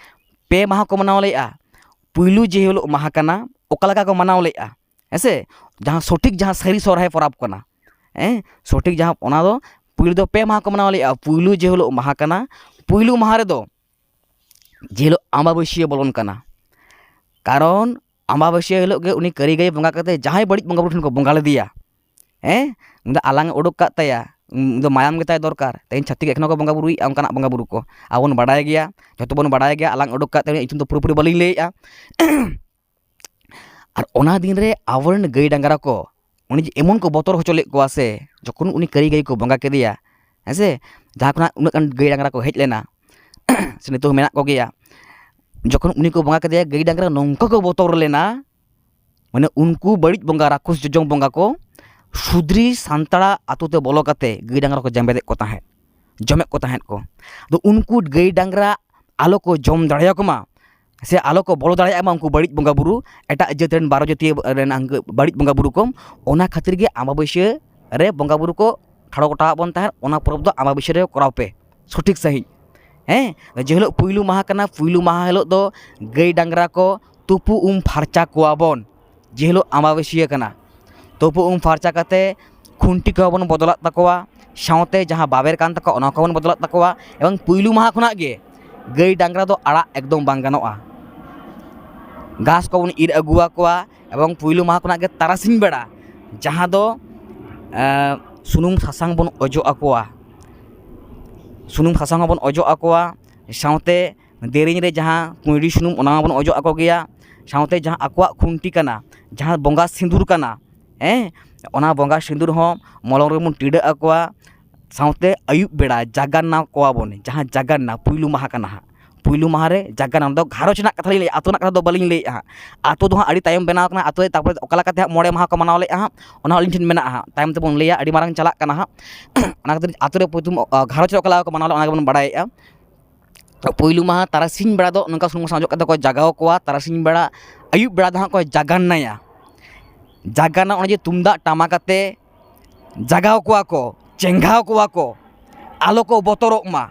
ᱯᱮ ᱢᱟᱦᱟ ᱠᱚ ᱢᱟᱱᱟᱣ ᱞᱮᱫᱼᱟ᱾ ᱯᱩᱭᱞᱩ ᱡᱮ ᱦᱤᱞᱳᱜ ᱢᱟᱦᱟ ᱠᱟᱱᱟ, ᱚᱠᱟ ᱞᱮᱠᱟ ᱠᱚ ᱢᱟᱱᱟᱣ ᱞᱮᱫᱼᱟ, ᱦᱮᱸ ᱥᱮ? ᱡᱟᱦᱟᱸ ᱥᱚᱴᱷᱤᱠ, ᱡᱟᱦᱟᱸ ᱥᱟᱹᱨᱤ ᱥᱚᱦᱨᱟᱭ ᱯᱚᱨᱚᱵᱽ ᱠᱟᱱᱟ, ᱦᱮᱸ, ᱥᱚᱴᱷᱤᱠ ᱡᱟᱦᱟᱸ, ᱚᱱᱟ ᱫᱚ ᱯᱩᱭᱞᱩ ᱫᱚ ᱯᱮ ᱢᱟᱦᱟ ᱠᱚ ᱢᱟᱱᱟᱣ ᱞᱮᱫᱼᱟ᱾ ᱯᱩᱭᱞᱩ ᱡᱮ ᱦᱤᱞᱳᱜ ᱢᱟᱦᱟ ᱠᱟᱱᱟ, ᱯᱩᱭᱞᱩ ᱢᱟᱦᱟ ᱨᱮᱫᱚ ᱡᱮ ᱦᱤᱞᱳᱜ ᱟᱢᱵᱟᱵᱟᱹᱥᱭᱟᱹ ᱵᱚᱞᱚᱱ ᱠᱟᱱᱟ, ᱠᱟᱨᱚᱱ ᱟᱢᱵᱟᱵᱟᱹᱥᱭᱟᱹ ᱦᱤᱞᱳᱜ ᱜᱮ ᱩᱱᱤ ᱠᱟᱹᱨᱤ ᱜᱟᱹᱭ ᱵᱚᱸᱜᱟ ᱠᱟᱛᱮ ᱡᱟᱦᱟᱸᱭ ᱵᱟᱹᱲᱤᱡ ᱵᱚᱸᱜᱟ ᱵᱩᱨᱩ ᱴᱷᱮᱱ ᱠᱚ ᱵᱚᱸᱜᱟ ᱞᱮᱫᱮᱭᱟ, ᱦᱮᱸ, ᱩᱱᱤ ᱫᱚ ᱟᱞᱟᱝ ᱮ ᱩᱰᱩᱠ ᱠᱟᱜ ᱛᱟᱭᱟ, ᱩᱱᱤ ᱫᱚ ᱢᱟᱭᱟᱢ ᱜᱮᱛᱟᱭ ᱫᱚᱨᱠᱟᱨ᱾ ᱛᱮᱦᱮᱧ ᱪᱷᱟᱹᱛᱤᱠ ᱮᱠᱷᱚᱱ ᱦᱚᱸᱠᱚ ᱵᱚᱸᱜᱟ ᱵᱩᱨᱩᱭᱮᱫᱼᱟ ᱚᱱᱠᱟᱱᱟᱜ ᱵᱚᱸᱜᱟ ᱵᱩᱨᱩ ᱠᱚ, ᱟᱵᱚ ᱵᱚᱱ ᱵᱟᱲᱟᱭ ᱜᱮᱭᱟ, ᱡᱚᱛᱚ ᱵᱚᱱ ᱵᱟᱲᱟᱭ ᱜᱮᱭᱟ, ᱟᱞᱟᱝ ᱩᱰᱩᱠ ᱠᱟᱜ ᱛᱟᱭᱟ, ᱩᱱᱤᱭᱟᱜ ᱧᱩᱛᱩᱢ ᱫᱚ ᱯᱩᱨᱟᱹᱯᱩᱨᱤ ᱵᱟᱹᱞᱤᱧ ᱞᱟᱹᱭᱮᱫᱼᱟ᱾ ᱟᱨ ᱚᱱᱟ ᱫᱤᱱ ᱨᱮ ᱟᱵᱚᱨᱮᱱ ᱜᱟᱹᱭ ᱰᱟᱝᱨᱟ ᱠᱚ ᱩᱱᱤ ᱡᱮ ᱮᱢᱚᱱ ᱠᱚ ᱵᱚᱛᱚᱨ ᱦᱚᱪᱚ ᱞᱮᱫ ᱠᱚᱣᱟ ᱥᱮ, ᱡᱚᱠᱷᱚᱱ ᱩᱱᱤ ᱠᱟᱹᱨᱤ ᱜᱟᱹᱭ ᱠᱚ ᱵᱚᱸᱜᱟ ᱠᱮᱫᱮᱭᱟ, ᱦᱮᱸ ᱥᱮ, ᱡᱟᱦᱟᱸ ᱠᱷᱚᱱᱟᱜ ᱩᱱᱟᱹᱜ ᱜᱟᱱ ᱜᱟᱹᱭ ᱰᱟᱝᱨᱟ ᱠᱚ ᱦᱮᱡ ᱞᱮᱱᱟ, ᱥᱮ ᱱᱤᱛᱚᱜ ᱦᱚᱸ ᱢᱮᱱᱟᱜ ᱠᱚᱜᱮᱭᱟ, ᱡᱚᱠᱷᱚᱱ ᱩᱱᱤ ᱠᱚ ᱵᱚᱸᱜᱟ ᱠᱮᱫᱮᱭᱟ, ᱜᱟᱹᱭ ᱰᱟᱝᱨᱟ ᱱᱚᱝᱠᱟ ᱠᱚ ᱵᱚᱛᱚᱨ ᱞᱮᱱᱟ, ᱢᱟᱱᱮ ᱩᱱᱠᱩ ᱵᱟᱹᱲᱤᱡ ᱵᱚᱸᱜᱟ, ᱨᱟᱠᱠᱷᱚᱥ ᱡᱚᱡᱚᱢ ᱵᱚᱸᱜᱟ ᱠᱚ ᱥᱩᱫᱽᱨᱤ ᱥᱟᱱᱛᱟᱲᱟᱜ ᱟᱛᱳ ᱛᱮ ᱵᱚᱞᱚ ᱠᱟᱛᱮ ᱜᱟᱹᱭ ᱰᱟᱝᱨᱟ ᱠᱚ ᱡᱟᱸᱵᱮᱫᱮᱫ ᱠᱚ ᱛᱟᱦᱮᱸᱫ, ᱡᱚᱢᱮᱫ ᱠᱚ ᱛᱟᱦᱮᱸᱫ ᱠᱚ᱾ ᱟᱫᱚ ᱩᱱᱠᱩ ᱜᱟᱹᱭ ᱰᱟᱝᱨᱟ ᱟᱞᱚ ᱠᱚ ᱡᱚᱢ ᱫᱟᱲᱮᱭᱟᱠᱚ ᱢᱟ, ᱥᱮ ᱟᱞᱚ ᱠᱚ ᱵᱚᱞᱚ ᱫᱟᱲᱮᱭᱟᱜ ᱢᱟ ᱩᱱᱠᱩ ᱵᱟᱹᱲᱤᱡ ᱵᱚᱸᱜᱟ ᱵᱩᱨᱩ, ᱮᱴᱟᱜ ᱡᱟᱹᱛ ᱨᱮᱱ ᱵᱟᱨᱚ ᱡᱟᱹᱛᱤᱭᱟᱹ ᱨᱮᱱ ᱵᱟᱹᱲᱤᱡ ᱵᱚᱸᱜᱟ ᱵᱩᱨᱩ ᱠᱚ, ᱚᱱᱟ ᱠᱷᱟᱹᱛᱤᱨ ᱜᱮ ᱟᱢᱵᱟᱵᱟᱹᱥᱭᱟᱹ ᱨᱮ ᱵᱚᱸᱜᱟ ᱵᱩᱨᱩ ᱠᱚ ᱴᱷᱟᱲᱚ ᱜᱚᱴᱟᱣᱟᱜ ᱵᱚᱱ ᱛᱟᱦᱮᱸᱫ᱾ ᱚᱱᱟ ᱯᱚᱨᱚᱵᱽ ᱫᱚ ᱟᱢᱵᱟᱵᱟᱹᱥᱭᱟᱹ ᱨᱮ ᱠᱚᱨᱟᱣ ᱯᱮ, ᱥᱚᱴᱷᱤᱠ ᱥᱟᱺᱦᱤᱡ᱾ ᱦᱮᱸ, ᱡᱮ ᱦᱤᱞᱳᱜ ᱯᱩᱭᱞᱩ ᱢᱟᱦᱟ ᱠᱟᱱᱟ, ᱯᱩᱭᱞᱩ ᱢᱟᱦᱟ ᱦᱤᱞᱳᱜ ᱫᱚ ᱜᱟᱹᱭ ᱰᱟᱝᱨᱟ ᱠᱚ ᱛᱩᱯᱩ ᱩᱢ ᱯᱷᱟᱨᱪᱟ ᱠᱚᱣᱟ ᱵᱚᱱ᱾ ᱡᱮ ᱦᱤᱞᱳᱜ ᱟᱢᱵᱟᱵᱟᱹᱥᱭᱟᱹ ᱠᱟᱱᱟ, ᱛᱩᱯᱩ ᱩᱢ ᱯᱷᱟᱨᱪᱟ ᱠᱟᱛᱮ ᱠᱷᱩᱱᱴᱤ ᱠᱚᱦᱚᱸ ᱵᱚᱱ ᱵᱚᱫᱚᱞᱟᱜ ᱛᱟᱠᱚᱣᱟ᱾ ᱥᱟᱶᱛᱮ ᱡᱟᱦᱟᱸ ᱵᱟᱵᱮᱨ ᱠᱟᱱ ᱛᱟᱠᱚᱣᱟ, ᱚᱱᱟ ᱠᱚᱵᱚᱱ ᱵᱚᱫᱚᱞᱟᱜ ᱛᱟᱠᱚᱣᱟ᱾ ᱮᱵᱚᱝ ᱯᱩᱭᱞᱩ ᱢᱟᱦᱟ ᱠᱷᱚᱱᱟᱜ ᱜᱮ ᱜᱟᱹᱭ ᱰᱟᱝᱨᱟ ᱫᱚ ᱟᱲᱟᱜ ᱮᱠᱫᱚᱢ ᱵᱟᱝ ᱜᱟᱱᱚᱜᱼᱟ᱾ ᱜᱷᱟᱥ ᱠᱚᱵᱚᱱ ᱤᱨ ᱟᱹᱜᱩ ᱟᱠᱚᱣᱟ ᱮᱵᱚᱝ ᱯᱩᱭᱞᱩ ᱢᱟᱦᱟ ᱠᱷᱚᱱᱟᱜ ᱜᱮ ᱛᱟᱨᱟᱥᱤᱧ ᱵᱮᱲᱟ ᱡᱟᱦᱟᱸ ᱫᱚ, ᱮᱸ, ᱥᱩᱱᱩᱢ ᱥᱟᱥᱟᱝ ᱵᱚᱱ ᱚᱡᱚᱜ ᱟᱠᱚᱣᱟ᱾ ᱥᱩᱱᱩᱢ ᱥᱟᱥᱟᱝ ᱦᱚᱸᱵᱚᱱ ᱚᱡᱚᱜ ᱟᱠᱚᱣᱟ, ᱥᱟᱶᱛᱮ ᱫᱮᱨᱮᱧ ᱨᱮ ᱡᱟᱦᱟᱸ ᱠᱩᱸᱭᱰᱤ ᱥᱩᱱᱩᱢ, ᱚᱱᱟ ᱦᱚᱸᱵᱚᱱ ᱚᱡᱚᱜ ᱟᱠᱚ ᱜᱮᱭᱟ᱾ ᱥᱟᱶᱛᱮ ᱡᱟᱦᱟᱸ ᱟᱠᱚᱣᱟᱜ ᱠᱷᱩᱱᱴᱤ ᱠᱟᱱᱟ, ᱡᱟᱦᱟᱸ ᱵᱚᱸᱜᱟ ᱥᱤᱸᱫᱩᱨ ᱠᱟᱱᱟ, ᱦᱮᱸ, ᱚᱱᱟ ᱵᱚᱸᱜᱟ ᱥᱤᱸᱫᱩᱨ ᱦᱚᱸ ᱢᱚᱞᱚᱝ ᱨᱮᱵᱚᱱ ᱴᱤᱰᱟᱹᱜ ᱟᱠᱚᱣᱟ᱾ ᱥᱟᱶᱛᱮ ᱟᱹᱭᱩᱵ ᱵᱮᱲᱟ ᱡᱟᱜᱟᱱᱱᱟ ᱠᱚᱣᱟ ᱵᱚᱱ, ᱡᱟᱦᱟᱸ ᱡᱟᱜᱟᱱᱱᱟ ᱯᱩᱭᱞᱩ ᱢᱟᱦᱟ ᱠᱟᱱᱟ ᱦᱟᱸᱜ, ᱯᱩᱭᱞᱩ ᱢᱟᱦᱟ ᱨᱮ ᱡᱟᱜᱟᱱᱱᱟ, ᱚᱱᱟ ᱫᱚ ᱜᱷᱟᱨᱚᱸᱡᱽ ᱨᱮᱱᱟᱜ ᱠᱟᱛᱷᱟ ᱞᱤᱧ ᱞᱟᱹᱭᱮᱫᱼᱟ, ᱟᱹᱛᱩ ᱨᱮᱱᱟᱜ ᱠᱟᱛᱷᱟ ᱫᱚ ᱵᱟᱹᱞᱤᱧ ᱞᱟᱹᱭᱮᱫᱼᱟ ᱦᱟᱸᱜ᱾ ᱟᱹᱛᱩ ᱫᱚ ᱦᱟᱸᱜ ᱟᱹᱰᱤ ᱛᱟᱭᱚᱢ ᱵᱮᱱᱟᱣ ᱠᱟᱱᱟ, ᱟᱹᱛᱩ ᱨᱮ ᱛᱟᱨᱯᱚᱨᱮ ᱚᱠᱟ ᱞᱮᱠᱟᱛᱮ ᱦᱟᱸᱜ ᱢᱚᱬᱮ ᱢᱟᱦᱟ ᱠᱚ ᱢᱟᱱᱟᱣ ᱞᱮᱫᱼᱟ ᱦᱟᱸᱜ, ᱚᱱᱟ ᱦᱚᱸ ᱟᱹᱞᱤᱧ ᱴᱷᱮᱱ ᱢᱮᱱᱟᱜᱼᱟ ᱦᱟᱸᱜ, ᱛᱟᱭᱚᱢ ᱛᱮᱵᱚᱱ ᱞᱟᱹᱭᱟ, ᱟᱹᱰᱤ ᱢᱟᱨᱟᱝ ᱪᱟᱞᱟᱜ ᱠᱟᱱᱟ ᱦᱟᱸᱜ᱾ ᱚᱱᱟ ᱠᱷᱟᱹᱛᱤᱨ ᱟᱹᱛᱩ ᱨᱮ ᱯᱨᱚᱛᱷᱚᱢ, ᱟ, ᱜᱷᱟᱨᱚᱸᱡᱽ ᱨᱮ ᱚᱠᱟ ᱞᱮᱠᱟ ᱠᱚ ᱢᱟᱱᱟᱣ ᱞᱮᱫᱼᱟ, ᱚᱱᱟ ᱜᱮᱵᱚᱱ ᱵᱟᱲᱟᱭᱮᱫᱼᱟ᱾ ᱯᱩᱭᱞᱩ ᱢᱟᱦᱟ ᱛᱟᱨᱟᱥᱤᱧ ᱵᱮᱲᱟ ᱫᱚ ᱱᱚᱝᱠᱟ ᱥᱩᱱᱩᱢ ᱥᱟᱥᱟᱝ ᱚᱡᱚᱜ ᱠᱟᱛᱮ ᱠᱚ ᱡᱟᱜᱟᱣ ᱠᱚᱣᱟ, ᱛᱟᱨᱟᱥᱤᱧ ᱵᱮᱲᱟ, ᱟᱹᱭᱩᱵ ᱵᱮᱲᱟ ᱫᱚ ᱦᱟᱸᱜ ᱠᱚ ᱡᱟᱜᱟᱱᱱᱟᱭᱟ᱾ ᱡᱟᱜᱟᱱᱱᱟ, ᱚᱱᱮ ᱡᱮ ᱛᱩᱢᱫᱟᱜ ᱴᱟᱢᱟᱠ ᱟᱛᱮ ᱡᱟᱜᱟᱣ ᱠᱚᱣᱟ ᱠᱚ, ᱪᱮᱸᱜᱷᱟᱣ ᱠᱚᱣᱟ ᱠᱚ, ᱟᱞᱚ ᱠᱚ ᱵᱚᱛᱚᱨᱚᱜ ᱢᱟ᱾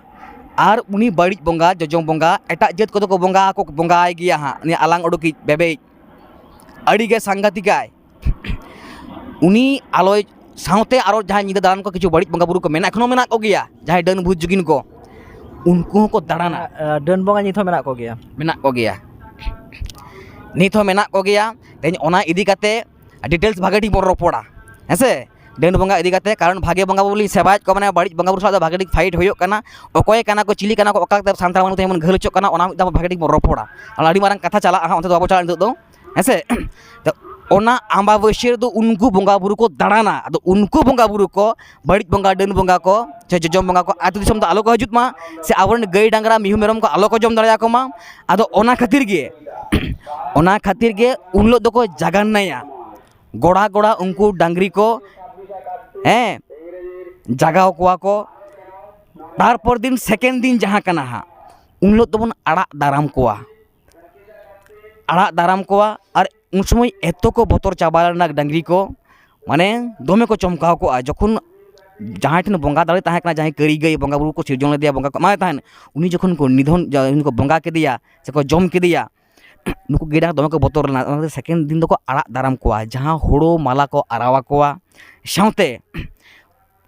ᱟᱨ ᱩᱱᱤ ᱵᱟᱹᱲᱤᱡ ᱵᱚᱸᱜᱟ, ᱡᱚᱡᱚᱢ ᱵᱚᱸᱜᱟ, ᱮᱴᱟᱜ ᱡᱟᱹᱛ ᱠᱚᱫᱚ ᱠᱚ ᱵᱚᱸᱜᱟ ᱟᱠᱚ, ᱵᱚᱸᱜᱟᱭ ᱜᱮᱭᱟ ᱦᱟᱸᱜ, ᱩᱱᱤ ᱟᱞᱟᱝ ᱩᱰᱩᱠᱤᱡ ᱵᱮᱵᱮᱡ, ᱟᱹᱰᱤ ᱜᱮ ᱥᱟᱝᱜᱷᱟᱛᱤᱠᱟᱭ᱾ ᱩᱱᱤ ᱟᱞᱚᱭ, ᱥᱟᱶᱛᱮ ᱟᱨᱚ ᱡᱟᱦᱟᱸᱭ ᱧᱤᱫᱟᱹ ᱫᱟᱬᱟᱱ ᱠᱚ ᱠᱤᱪᱷᱩ ᱵᱟᱹᱲᱤᱡ ᱵᱚᱸᱜᱟ ᱵᱩᱨᱩ ᱠᱚ ᱢᱮᱱᱟᱜ, ᱮᱠᱷᱚᱱᱳ ᱢᱮᱱᱟᱜ ᱠᱚᱜᱮᱭᱟ, ᱡᱟᱦᱟᱸᱭ ᱰᱟᱹᱱ ᱵᱷᱩᱛ ᱡᱩᱜᱤᱱ ᱠᱚ, ᱩᱱᱠᱩ ᱦᱚᱸᱠᱚ ᱫᱟᱬᱟᱱᱟ᱾ ᱟ, ᱰᱟᱹᱱ ᱵᱚᱸᱜᱟ ᱱᱤᱛ ᱦᱚᱸ ᱢᱮᱱᱟᱜ ᱠᱚᱜᱮᱭᱟ? ᱢᱮᱱᱟᱜ ᱠᱚᱜᱮᱭᱟ, ᱱᱤᱛ ᱦᱚᱸ ᱢᱮᱱᱟᱜ ᱠᱚᱜᱮᱭᱟ᱾ ᱛᱮᱦᱮᱧ ᱚᱱᱟ ᱤᱫᱤ ᱠᱟᱛᱮ details ᱵᱷᱟᱜᱮ ᱴᱷᱤᱠ ᱵᱚᱱ ᱨᱚᱯᱚᱲᱟ, ᱦᱮᱸ ᱥᱮ? ᱰᱟᱹᱱ ᱵᱚᱸᱜᱟ ᱤᱫᱤ ᱠᱟᱛᱮ, ᱠᱟᱨᱚᱱ ᱵᱷᱟᱜᱮ ᱵᱚᱸᱜᱟ ᱵᱩᱨᱩ ᱞᱤᱧ ᱥᱮᱵᱟᱭᱮᱫ ᱠᱚᱣᱟ, ᱢᱟᱱᱮ ᱵᱟᱹᱲᱤᱡ ᱵᱚᱸᱜᱟ ᱵᱩᱨᱩ ᱥᱟᱞᱟᱜ ᱫᱚ ᱵᱷᱟᱜᱮ ᱴᱷᱤᱠ fight ᱦᱩᱭᱩᱜ ᱠᱟᱱᱟ᱾ ᱚᱠᱚᱭ ᱠᱟᱱᱟ ᱠᱚ, ᱪᱤᱞᱤ ᱠᱟᱱᱟ ᱠᱚ, ᱚᱠᱟ ᱠᱟᱛᱮ ᱥᱟᱱᱛᱟᱲ ᱢᱟᱹᱱᱢᱤ ᱛᱮᱦᱮᱧ ᱵᱚᱱ ᱜᱷᱟᱹᱞ ᱦᱚᱪᱚᱜ ᱠᱟᱱᱟ, ᱚᱱᱟ ᱢᱤᱫ ᱫᱷᱟᱣ ᱵᱷᱟᱜᱮ ᱴᱷᱤᱠ ᱵᱚᱱ ᱨᱚᱯᱚᱲᱟ᱾ ᱟᱨ ᱟᱹᱰᱤ ᱢᱟᱨᱟᱝ ᱠᱟᱛᱷᱟ ᱪᱟᱞᱟᱜᱼᱟ ᱦᱟᱸᱜ, ᱚᱱᱛᱮ ᱫᱚ ᱵᱟᱵᱚ ᱪᱟᱞᱟᱜᱼᱟ ᱱᱤᱛᱚᱜ ᱫᱚ, ᱦᱮᱸ ᱥᱮ? ᱛᱚ, ᱚᱱᱟ ᱟᱢᱵᱟᱵᱟᱹᱥᱭᱟᱹ ᱨᱮᱫᱚ ᱩᱱᱠᱩ ᱵᱚᱸᱜᱟ ᱵᱩᱨᱩ ᱠᱚ ᱫᱟᱬᱟᱱᱟ᱾ ᱟᱫᱚ ᱩᱱᱠᱩ ᱵᱚᱸᱜᱟ ᱵᱩᱨᱩ ᱠᱚ, ᱵᱟᱹᱲᱤᱡ ᱵᱚᱸᱜᱟ, ᱰᱟᱹᱱ ᱵᱚᱸᱜᱟ ᱠᱚ, ᱥᱮ ᱡᱚᱡᱚᱢ ᱵᱚᱸᱜᱟ ᱠᱚ ᱟᱹᱛᱩ ᱫᱤᱥᱚᱢ ᱫᱚ ᱟᱞᱚ ᱠᱚ ᱦᱤᱡᱩᱜ ᱢᱟ, ᱥᱮ ᱟᱵᱚᱨᱮᱱ ᱜᱟᱹᱭ ᱰᱟᱝᱨᱟ ᱢᱤᱦᱩ ᱢᱮᱨᱚᱢ ᱠᱚ ᱟᱞᱚ ᱠᱚ ᱡᱚᱢ ᱫᱟᱲᱮᱭᱟᱠᱚ ᱢᱟ᱾ ᱟᱫᱚ ᱚᱱᱟ ᱠᱷᱟᱹᱛᱤᱨ ᱜᱮ, ᱚᱱᱟ ᱠᱷᱟᱹᱛᱤᱨ ᱜᱮ ᱩᱱ ᱦᱤᱞᱳᱜ ᱫᱚᱠᱚ ᱡᱟᱜᱟᱱᱱᱟᱭᱟ᱾ ᱜᱚᱲᱟ ᱜᱚᱲᱟ ᱩᱱᱠᱩ ᱰᱟᱝᱨᱤ ᱠᱚ, ᱦᱮᱸ, ᱡᱟᱜᱟᱣ ᱠᱚᱣᱟ ᱠᱚ᱾ ᱛᱟᱨᱯᱚᱨ ᱫᱤᱱ, second ᱫᱤᱱ ᱡᱟᱦᱟᱸ ᱠᱟᱱᱟ ᱦᱟᱸᱜ, ᱩᱱ ᱦᱤᱞᱳᱜ ᱫᱚᱵᱚᱱ ᱟᱲᱟᱜ ᱫᱟᱨᱟᱢ ᱠᱚᱣᱟ᱾ ᱟᱲᱟᱜ ᱫᱟᱨᱟᱢ ᱠᱚᱣᱟ᱾ ᱟᱨ ᱩᱱ ᱥᱚᱢᱚᱭ ᱮᱛᱚ ᱠᱚ ᱵᱚᱛᱚᱨ ᱪᱟᱵᱟ ᱞᱮᱱᱟ ᱰᱟᱹᱝᱨᱤ ᱠᱚ, ᱢᱟᱱᱮ ᱫᱚᱢᱮ ᱠᱚ ᱪᱚᱢᱠᱟᱣ ᱠᱚᱜᱼᱟ᱾ ᱡᱚᱠᱷᱚᱱ ᱡᱟᱦᱟᱸᱭ ᱴᱷᱮᱱ ᱵᱚᱸᱜᱟ ᱫᱟᱲᱮ ᱛᱟᱦᱮᱸ ᱠᱟᱱᱟ, ᱡᱟᱦᱟᱸᱭ ᱠᱟᱹᱨᱤ ᱜᱟᱹᱭ ᱵᱚᱸᱜᱟ ᱵᱩᱨᱩ ᱠᱚ ᱥᱤᱨᱡᱚᱱ ᱞᱮᱫᱮᱭᱟ, ᱵᱚᱸᱜᱟ ᱠᱚ ᱮᱢᱟᱭ ᱛᱟᱦᱮᱸᱫ, ᱩᱱᱤ ᱡᱚᱠᱷᱚᱱ ᱠᱚ ᱱᱤᱫᱷᱚᱱ, ᱡᱟ-, ᱩᱱᱤ ᱠᱚ ᱵᱚᱸᱜᱟ ᱠᱮᱫᱮᱭᱟ ᱥᱮ ᱠᱚ ᱡᱚᱢ ᱠᱮᱫᱮᱭᱟ, ᱱᱩᱠᱩ ᱜᱟᱹᱭ ᱰᱟᱝᱨᱟ ᱫᱚᱢᱮ ᱠᱚ ᱵᱚᱛᱚᱨ ᱞᱮᱱᱟ᱾ ᱚᱱᱟᱛᱮ second ᱫᱤᱱ ᱫᱚᱠᱚ ᱟᱲᱟᱜ ᱫᱟᱨᱟᱢ ᱠᱚᱣᱟ, ᱡᱟᱦᱟᱸ ᱦᱳᱲᱳ ᱢᱟᱞᱟ ᱠᱚ ᱟᱨᱟᱣ ᱟᱠᱚᱣᱟ, ᱥᱟᱶᱛᱮ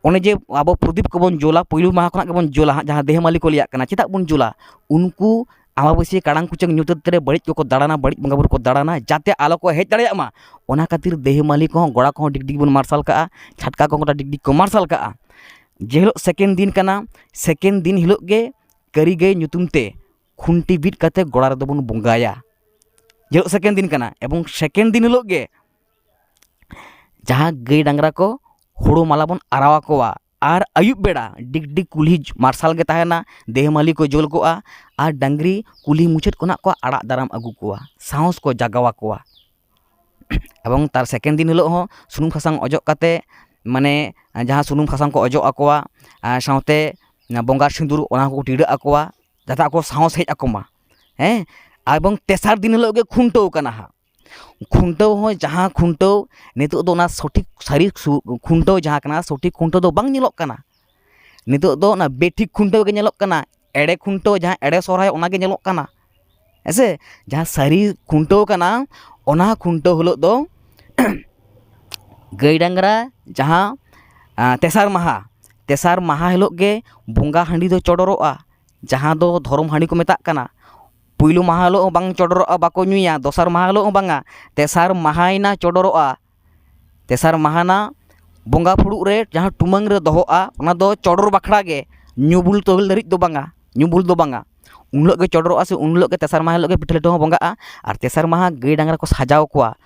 ᱚᱱᱮ ᱡᱮ ᱟᱵᱚ ᱯᱨᱚᱫᱤᱯ ᱠᱚᱵᱚᱱ ᱡᱳᱞᱟ, ᱯᱳᱭᱞᱳ ᱢᱟᱦᱟ ᱠᱷᱚᱱᱟᱜ ᱜᱮᱵᱚᱱ ᱡᱳᱞᱟ ᱦᱟᱸᱜ, ᱡᱟᱦᱟᱸ ᱫᱮᱦᱮᱢᱟᱞᱤ ᱠᱚ ᱞᱟᱹᱭᱟᱜ ᱠᱟᱱᱟ, ᱪᱮᱫᱟᱜ ᱵᱚᱱ ᱡᱳᱞᱟ? ᱩᱱᱠᱩ ᱟᱢᱵᱟᱵᱟᱹᱥᱭᱟᱹ ᱠᱟᱲᱟᱝ ᱠᱩᱪᱟᱹᱝ ᱧᱩᱛᱟᱹᱛ ᱨᱮ ᱵᱟᱹᱲᱤᱡ ᱠᱚᱠᱚ ᱫᱟᱬᱟᱱᱟ, ᱵᱟᱹᱲᱤᱡ ᱵᱚᱸᱜᱟ ᱵᱩᱨᱩ ᱠᱚ ᱫᱟᱬᱟᱱᱟ, ᱡᱟᱛᱮ ᱟᱞᱚ ᱠᱚ ᱦᱮᱡ ᱫᱟᱲᱮᱭᱟᱜ ᱢᱟ᱾ ᱚᱱᱟ ᱠᱷᱟᱹᱛᱤᱨ ᱫᱮᱦᱮᱢᱟᱞᱤ ᱠᱚᱦᱚᱸ, ᱜᱚᱲᱟ ᱠᱚᱦᱚᱸ ᱰᱤᱜᱽ ᱰᱤᱜᱽ ᱵᱚᱱ ᱢᱟᱨᱥᱟᱞ ᱠᱟᱜᱼᱟ, ᱪᱷᱟᱴᱠᱟ ᱠᱚᱦᱚᱸ ᱜᱚᱴᱟ ᱰᱤᱜᱽ ᱰᱤᱜᱽ ᱠᱚ ᱢᱟᱨᱥᱟᱞ ᱠᱟᱜᱼᱟ᱾ ᱡᱮ ᱦᱤᱞᱳᱜ ᱥᱮᱠᱮᱱᱰ ᱫᱤᱱ ᱠᱟᱱᱟ, ᱥᱮᱠᱮᱱᱰ ᱫᱤᱱ ᱦᱤᱞᱳᱜ ᱜᱮ ᱠᱟᱹᱨᱤ ᱜᱟᱹᱭ ᱧᱩᱛᱩᱢ ᱛᱮ ᱠᱷᱩᱱᱴᱤ ᱵᱤᱫ ᱠᱟᱛᱮ ᱜᱚᱲᱟ ᱨᱮᱫᱚ ᱵᱚᱱ ᱵᱚᱸᱜᱟᱭᱟ᱾ ᱡᱮ ᱦᱤᱞᱳᱜ ᱥᱮᱠᱮᱱᱰ ᱫᱤᱱ ᱠᱟᱱᱟ, ᱮᱵᱚᱝ ᱥᱮᱠᱮᱱᱰ ᱫᱤᱱ ᱦᱤᱞᱳᱜ ᱜᱮ ᱡᱟᱦᱟᱸ ᱜᱟᱹᱭ ᱰᱟᱝᱨᱟ ᱠᱚ ᱦᱳᱲᱳ ᱢᱟᱞᱟ ᱵᱚᱱ ᱟᱨᱟᱣ ᱟᱠᱚᱣᱟ, ᱟᱨ ᱟᱹᱭᱩᱵ ᱵᱮᱲᱟ ᱰᱤᱜᱽ ᱰᱤᱜᱽ ᱠᱩᱞᱦᱤ ᱢᱟᱨᱥᱟᱞ ᱜᱮ ᱛᱟᱦᱮᱱᱟ, ᱫᱮᱦᱮᱢᱟᱞᱤ ᱠᱚ ᱡᱳᱞ ᱠᱚᱜᱼᱟ, ᱟᱨ ᱰᱟᱝᱨᱤ ᱠᱩᱞᱦᱤ ᱢᱩᱪᱟᱹᱫ ᱠᱷᱚᱱᱟᱜ ᱠᱚ ᱟᱲᱟᱜ ᱫᱟᱨᱟᱢ ᱟᱹᱜᱩ ᱠᱚᱣᱟ, ᱥᱟᱦᱚᱥ ᱠᱚ ᱡᱟᱜᱟᱣ ᱟᱠᱚᱣᱟ᱾ ᱮᱵᱚᱝ ᱛᱟᱨ ᱥᱮᱠᱮᱱᱰ ᱫᱤᱱ ᱦᱤᱞᱳᱜ ᱦᱚᱸ ᱥᱩᱱᱩᱢ ᱥᱟᱥᱟᱝ ᱚᱡᱚᱜ ᱠᱟᱛᱮ, ᱢᱟᱱᱮ ᱡᱟᱦᱟᱸ ᱥᱩᱱᱩᱢ ᱥᱟᱥᱟᱝ ᱠᱚ ᱚᱡᱚᱜ ᱟᱠᱚᱣᱟ, ᱟᱨ ᱥᱟᱶᱛᱮ ᱵᱚᱸᱜᱟ ᱥᱤᱸᱫᱩᱨ ᱚᱱᱟ ᱠᱚᱠᱚ ᱴᱤᱰᱟᱹᱜ ᱟᱠᱚᱣᱟ, ᱡᱟᱛᱮ ᱟᱠᱚ ᱥᱟᱦᱚᱥ ᱦᱮᱡ ᱟᱠᱚ ᱢᱟ᱾ ᱦᱮᱸ, ᱮᱵᱚᱝ ᱛᱮᱥᱟᱨ ᱫᱤᱱ ᱦᱤᱞᱳᱜ ᱜᱮ ᱠᱷᱩᱱᱴᱟᱹᱣ ᱠᱟᱱᱟ ᱦᱟᱸᱜ᱾ ᱠᱷᱩᱱᱴᱟᱹᱣ ᱦᱚᱸ ᱡᱟᱦᱟᱸ ᱠᱷᱩᱱᱴᱟᱹᱣ, ᱱᱤᱛᱚᱜ ᱫᱚ ᱚᱱᱟ ᱥᱚᱴᱷᱤᱠ ᱥᱟᱹᱨᱤ ᱥᱩ-, ᱠᱷᱩᱱᱴᱟᱹᱣ ᱡᱟᱦᱟᱸ ᱠᱟᱱᱟ, ᱥᱚᱴᱷᱤᱠ ᱠᱷᱩᱱᱴᱟᱹᱣ ᱫᱚ ᱵᱟᱝ ᱧᱮᱞᱚᱜ ᱠᱟᱱᱟ᱾ ᱱᱤᱛᱚᱜ ᱫᱚ ᱚᱱᱟ ᱵᱮᱴᱷᱤᱠ ᱠᱷᱩᱱᱴᱟᱹᱣ ᱜᱮ ᱧᱮᱞᱚᱜ ᱠᱟᱱᱟ᱾ ᱮᱲᱮ ᱠᱷᱩᱱᱴᱟᱹᱣ, ᱡᱟᱦᱟᱸ ᱮᱲᱮ ᱥᱚᱦᱨᱟᱭ, ᱚᱱᱟ ᱜᱮ ᱧᱮᱞᱚᱜ ᱠᱟᱱᱟ᱾ ᱦᱮᱸ ᱥᱮ? ᱡᱟᱦᱟᱸ ᱥᱟᱹᱨᱤ ᱠᱷᱩᱱᱴᱟᱹᱣ ᱠᱟᱱᱟ, ᱚᱱᱟ ᱠᱷᱩᱱᱴᱟᱹᱣ ᱦᱤᱞᱳᱜ ᱫᱚ ᱜᱟᱹᱭ ᱰᱟᱝᱨᱟ ᱡᱟᱦᱟᱸ, ᱟ, ᱛᱮᱥᱟᱨ ᱢᱟᱦᱟ, ᱛᱮᱥᱟᱨ ᱢᱟᱦᱟ ᱦᱤᱞᱳᱜ ᱜᱮ ᱵᱚᱸᱜᱟ ᱦᱟᱺᱰᱤ ᱫᱚ ᱪᱚᱰᱚᱨᱚᱜᱼᱟ, ᱡᱟᱦᱟᱸ ᱫᱚ ᱫᱷᱚᱨᱚᱢ ᱦᱟᱺᱰᱤ ᱠᱚ ᱢᱮᱛᱟᱜ ᱠᱟᱱᱟ᱾ ᱯᱩᱭᱞᱩ ᱢᱟᱦᱟ ᱦᱤᱞᱳᱜ ᱦᱚᱸ ᱵᱟᱝ ᱪᱚᱰᱚᱨᱚᱜᱼᱟ, ᱵᱟᱠᱚ ᱧᱩᱭᱟ, ᱫᱚᱥᱟᱨ ᱢᱟᱦᱟ ᱦᱤᱞᱳᱜ ᱦᱚᱸ ᱵᱟᱝᱟ, ᱛᱮᱥᱟᱨ ᱢᱟᱦᱟᱭᱮᱱᱟ ᱪᱚᱰᱚᱨᱚᱜᱼᱟ᱾ ᱛᱮᱥᱟᱨ ᱢᱟᱦᱟᱱᱟ ᱵᱚᱸᱜᱟ ᱯᱷᱩᱲᱩᱜ ᱨᱮ ᱡᱟᱦᱟᱸ ᱴᱩᱢᱟᱹᱝ ᱨᱮ ᱫᱚᱦᱚᱜᱼᱟ, ᱚᱱᱟ ᱫᱚ ᱪᱚᱰᱚᱨ ᱵᱟᱠᱷᱨᱟ ᱜᱮ, ᱧᱩ ᱵᱩᱞ ᱛᱚᱞ ᱫᱷᱟᱹᱨᱤᱡ ᱫᱚ ᱵᱟᱝᱟ, ᱧᱩ ᱵᱩᱞ ᱫᱚ ᱵᱟᱝᱟ᱾ ᱩᱱ ᱦᱤᱞᱳᱜ ᱜᱮ ᱪᱚᱰᱚᱨᱚᱜᱼᱟ, ᱥᱮ ᱩᱱ ᱦᱤᱞᱳᱜ ᱜᱮ ᱛᱮᱥᱟᱨ ᱢᱟᱦᱟ ᱦᱤᱞᱳᱜ ᱜᱮ ᱯᱤᱴᱷᱟᱹ ᱞᱟᱹᱰᱩ ᱦᱚᱸ ᱵᱚᱸᱜᱟᱜᱼᱟ᱾ ᱟᱨ ᱛᱮᱥᱟᱨ ᱢᱟᱦᱟ ᱜᱟᱹᱭ ᱰᱟᱝᱨᱟ ᱠᱚ ᱥᱟᱡᱟᱣ ᱠᱚᱣᱟ,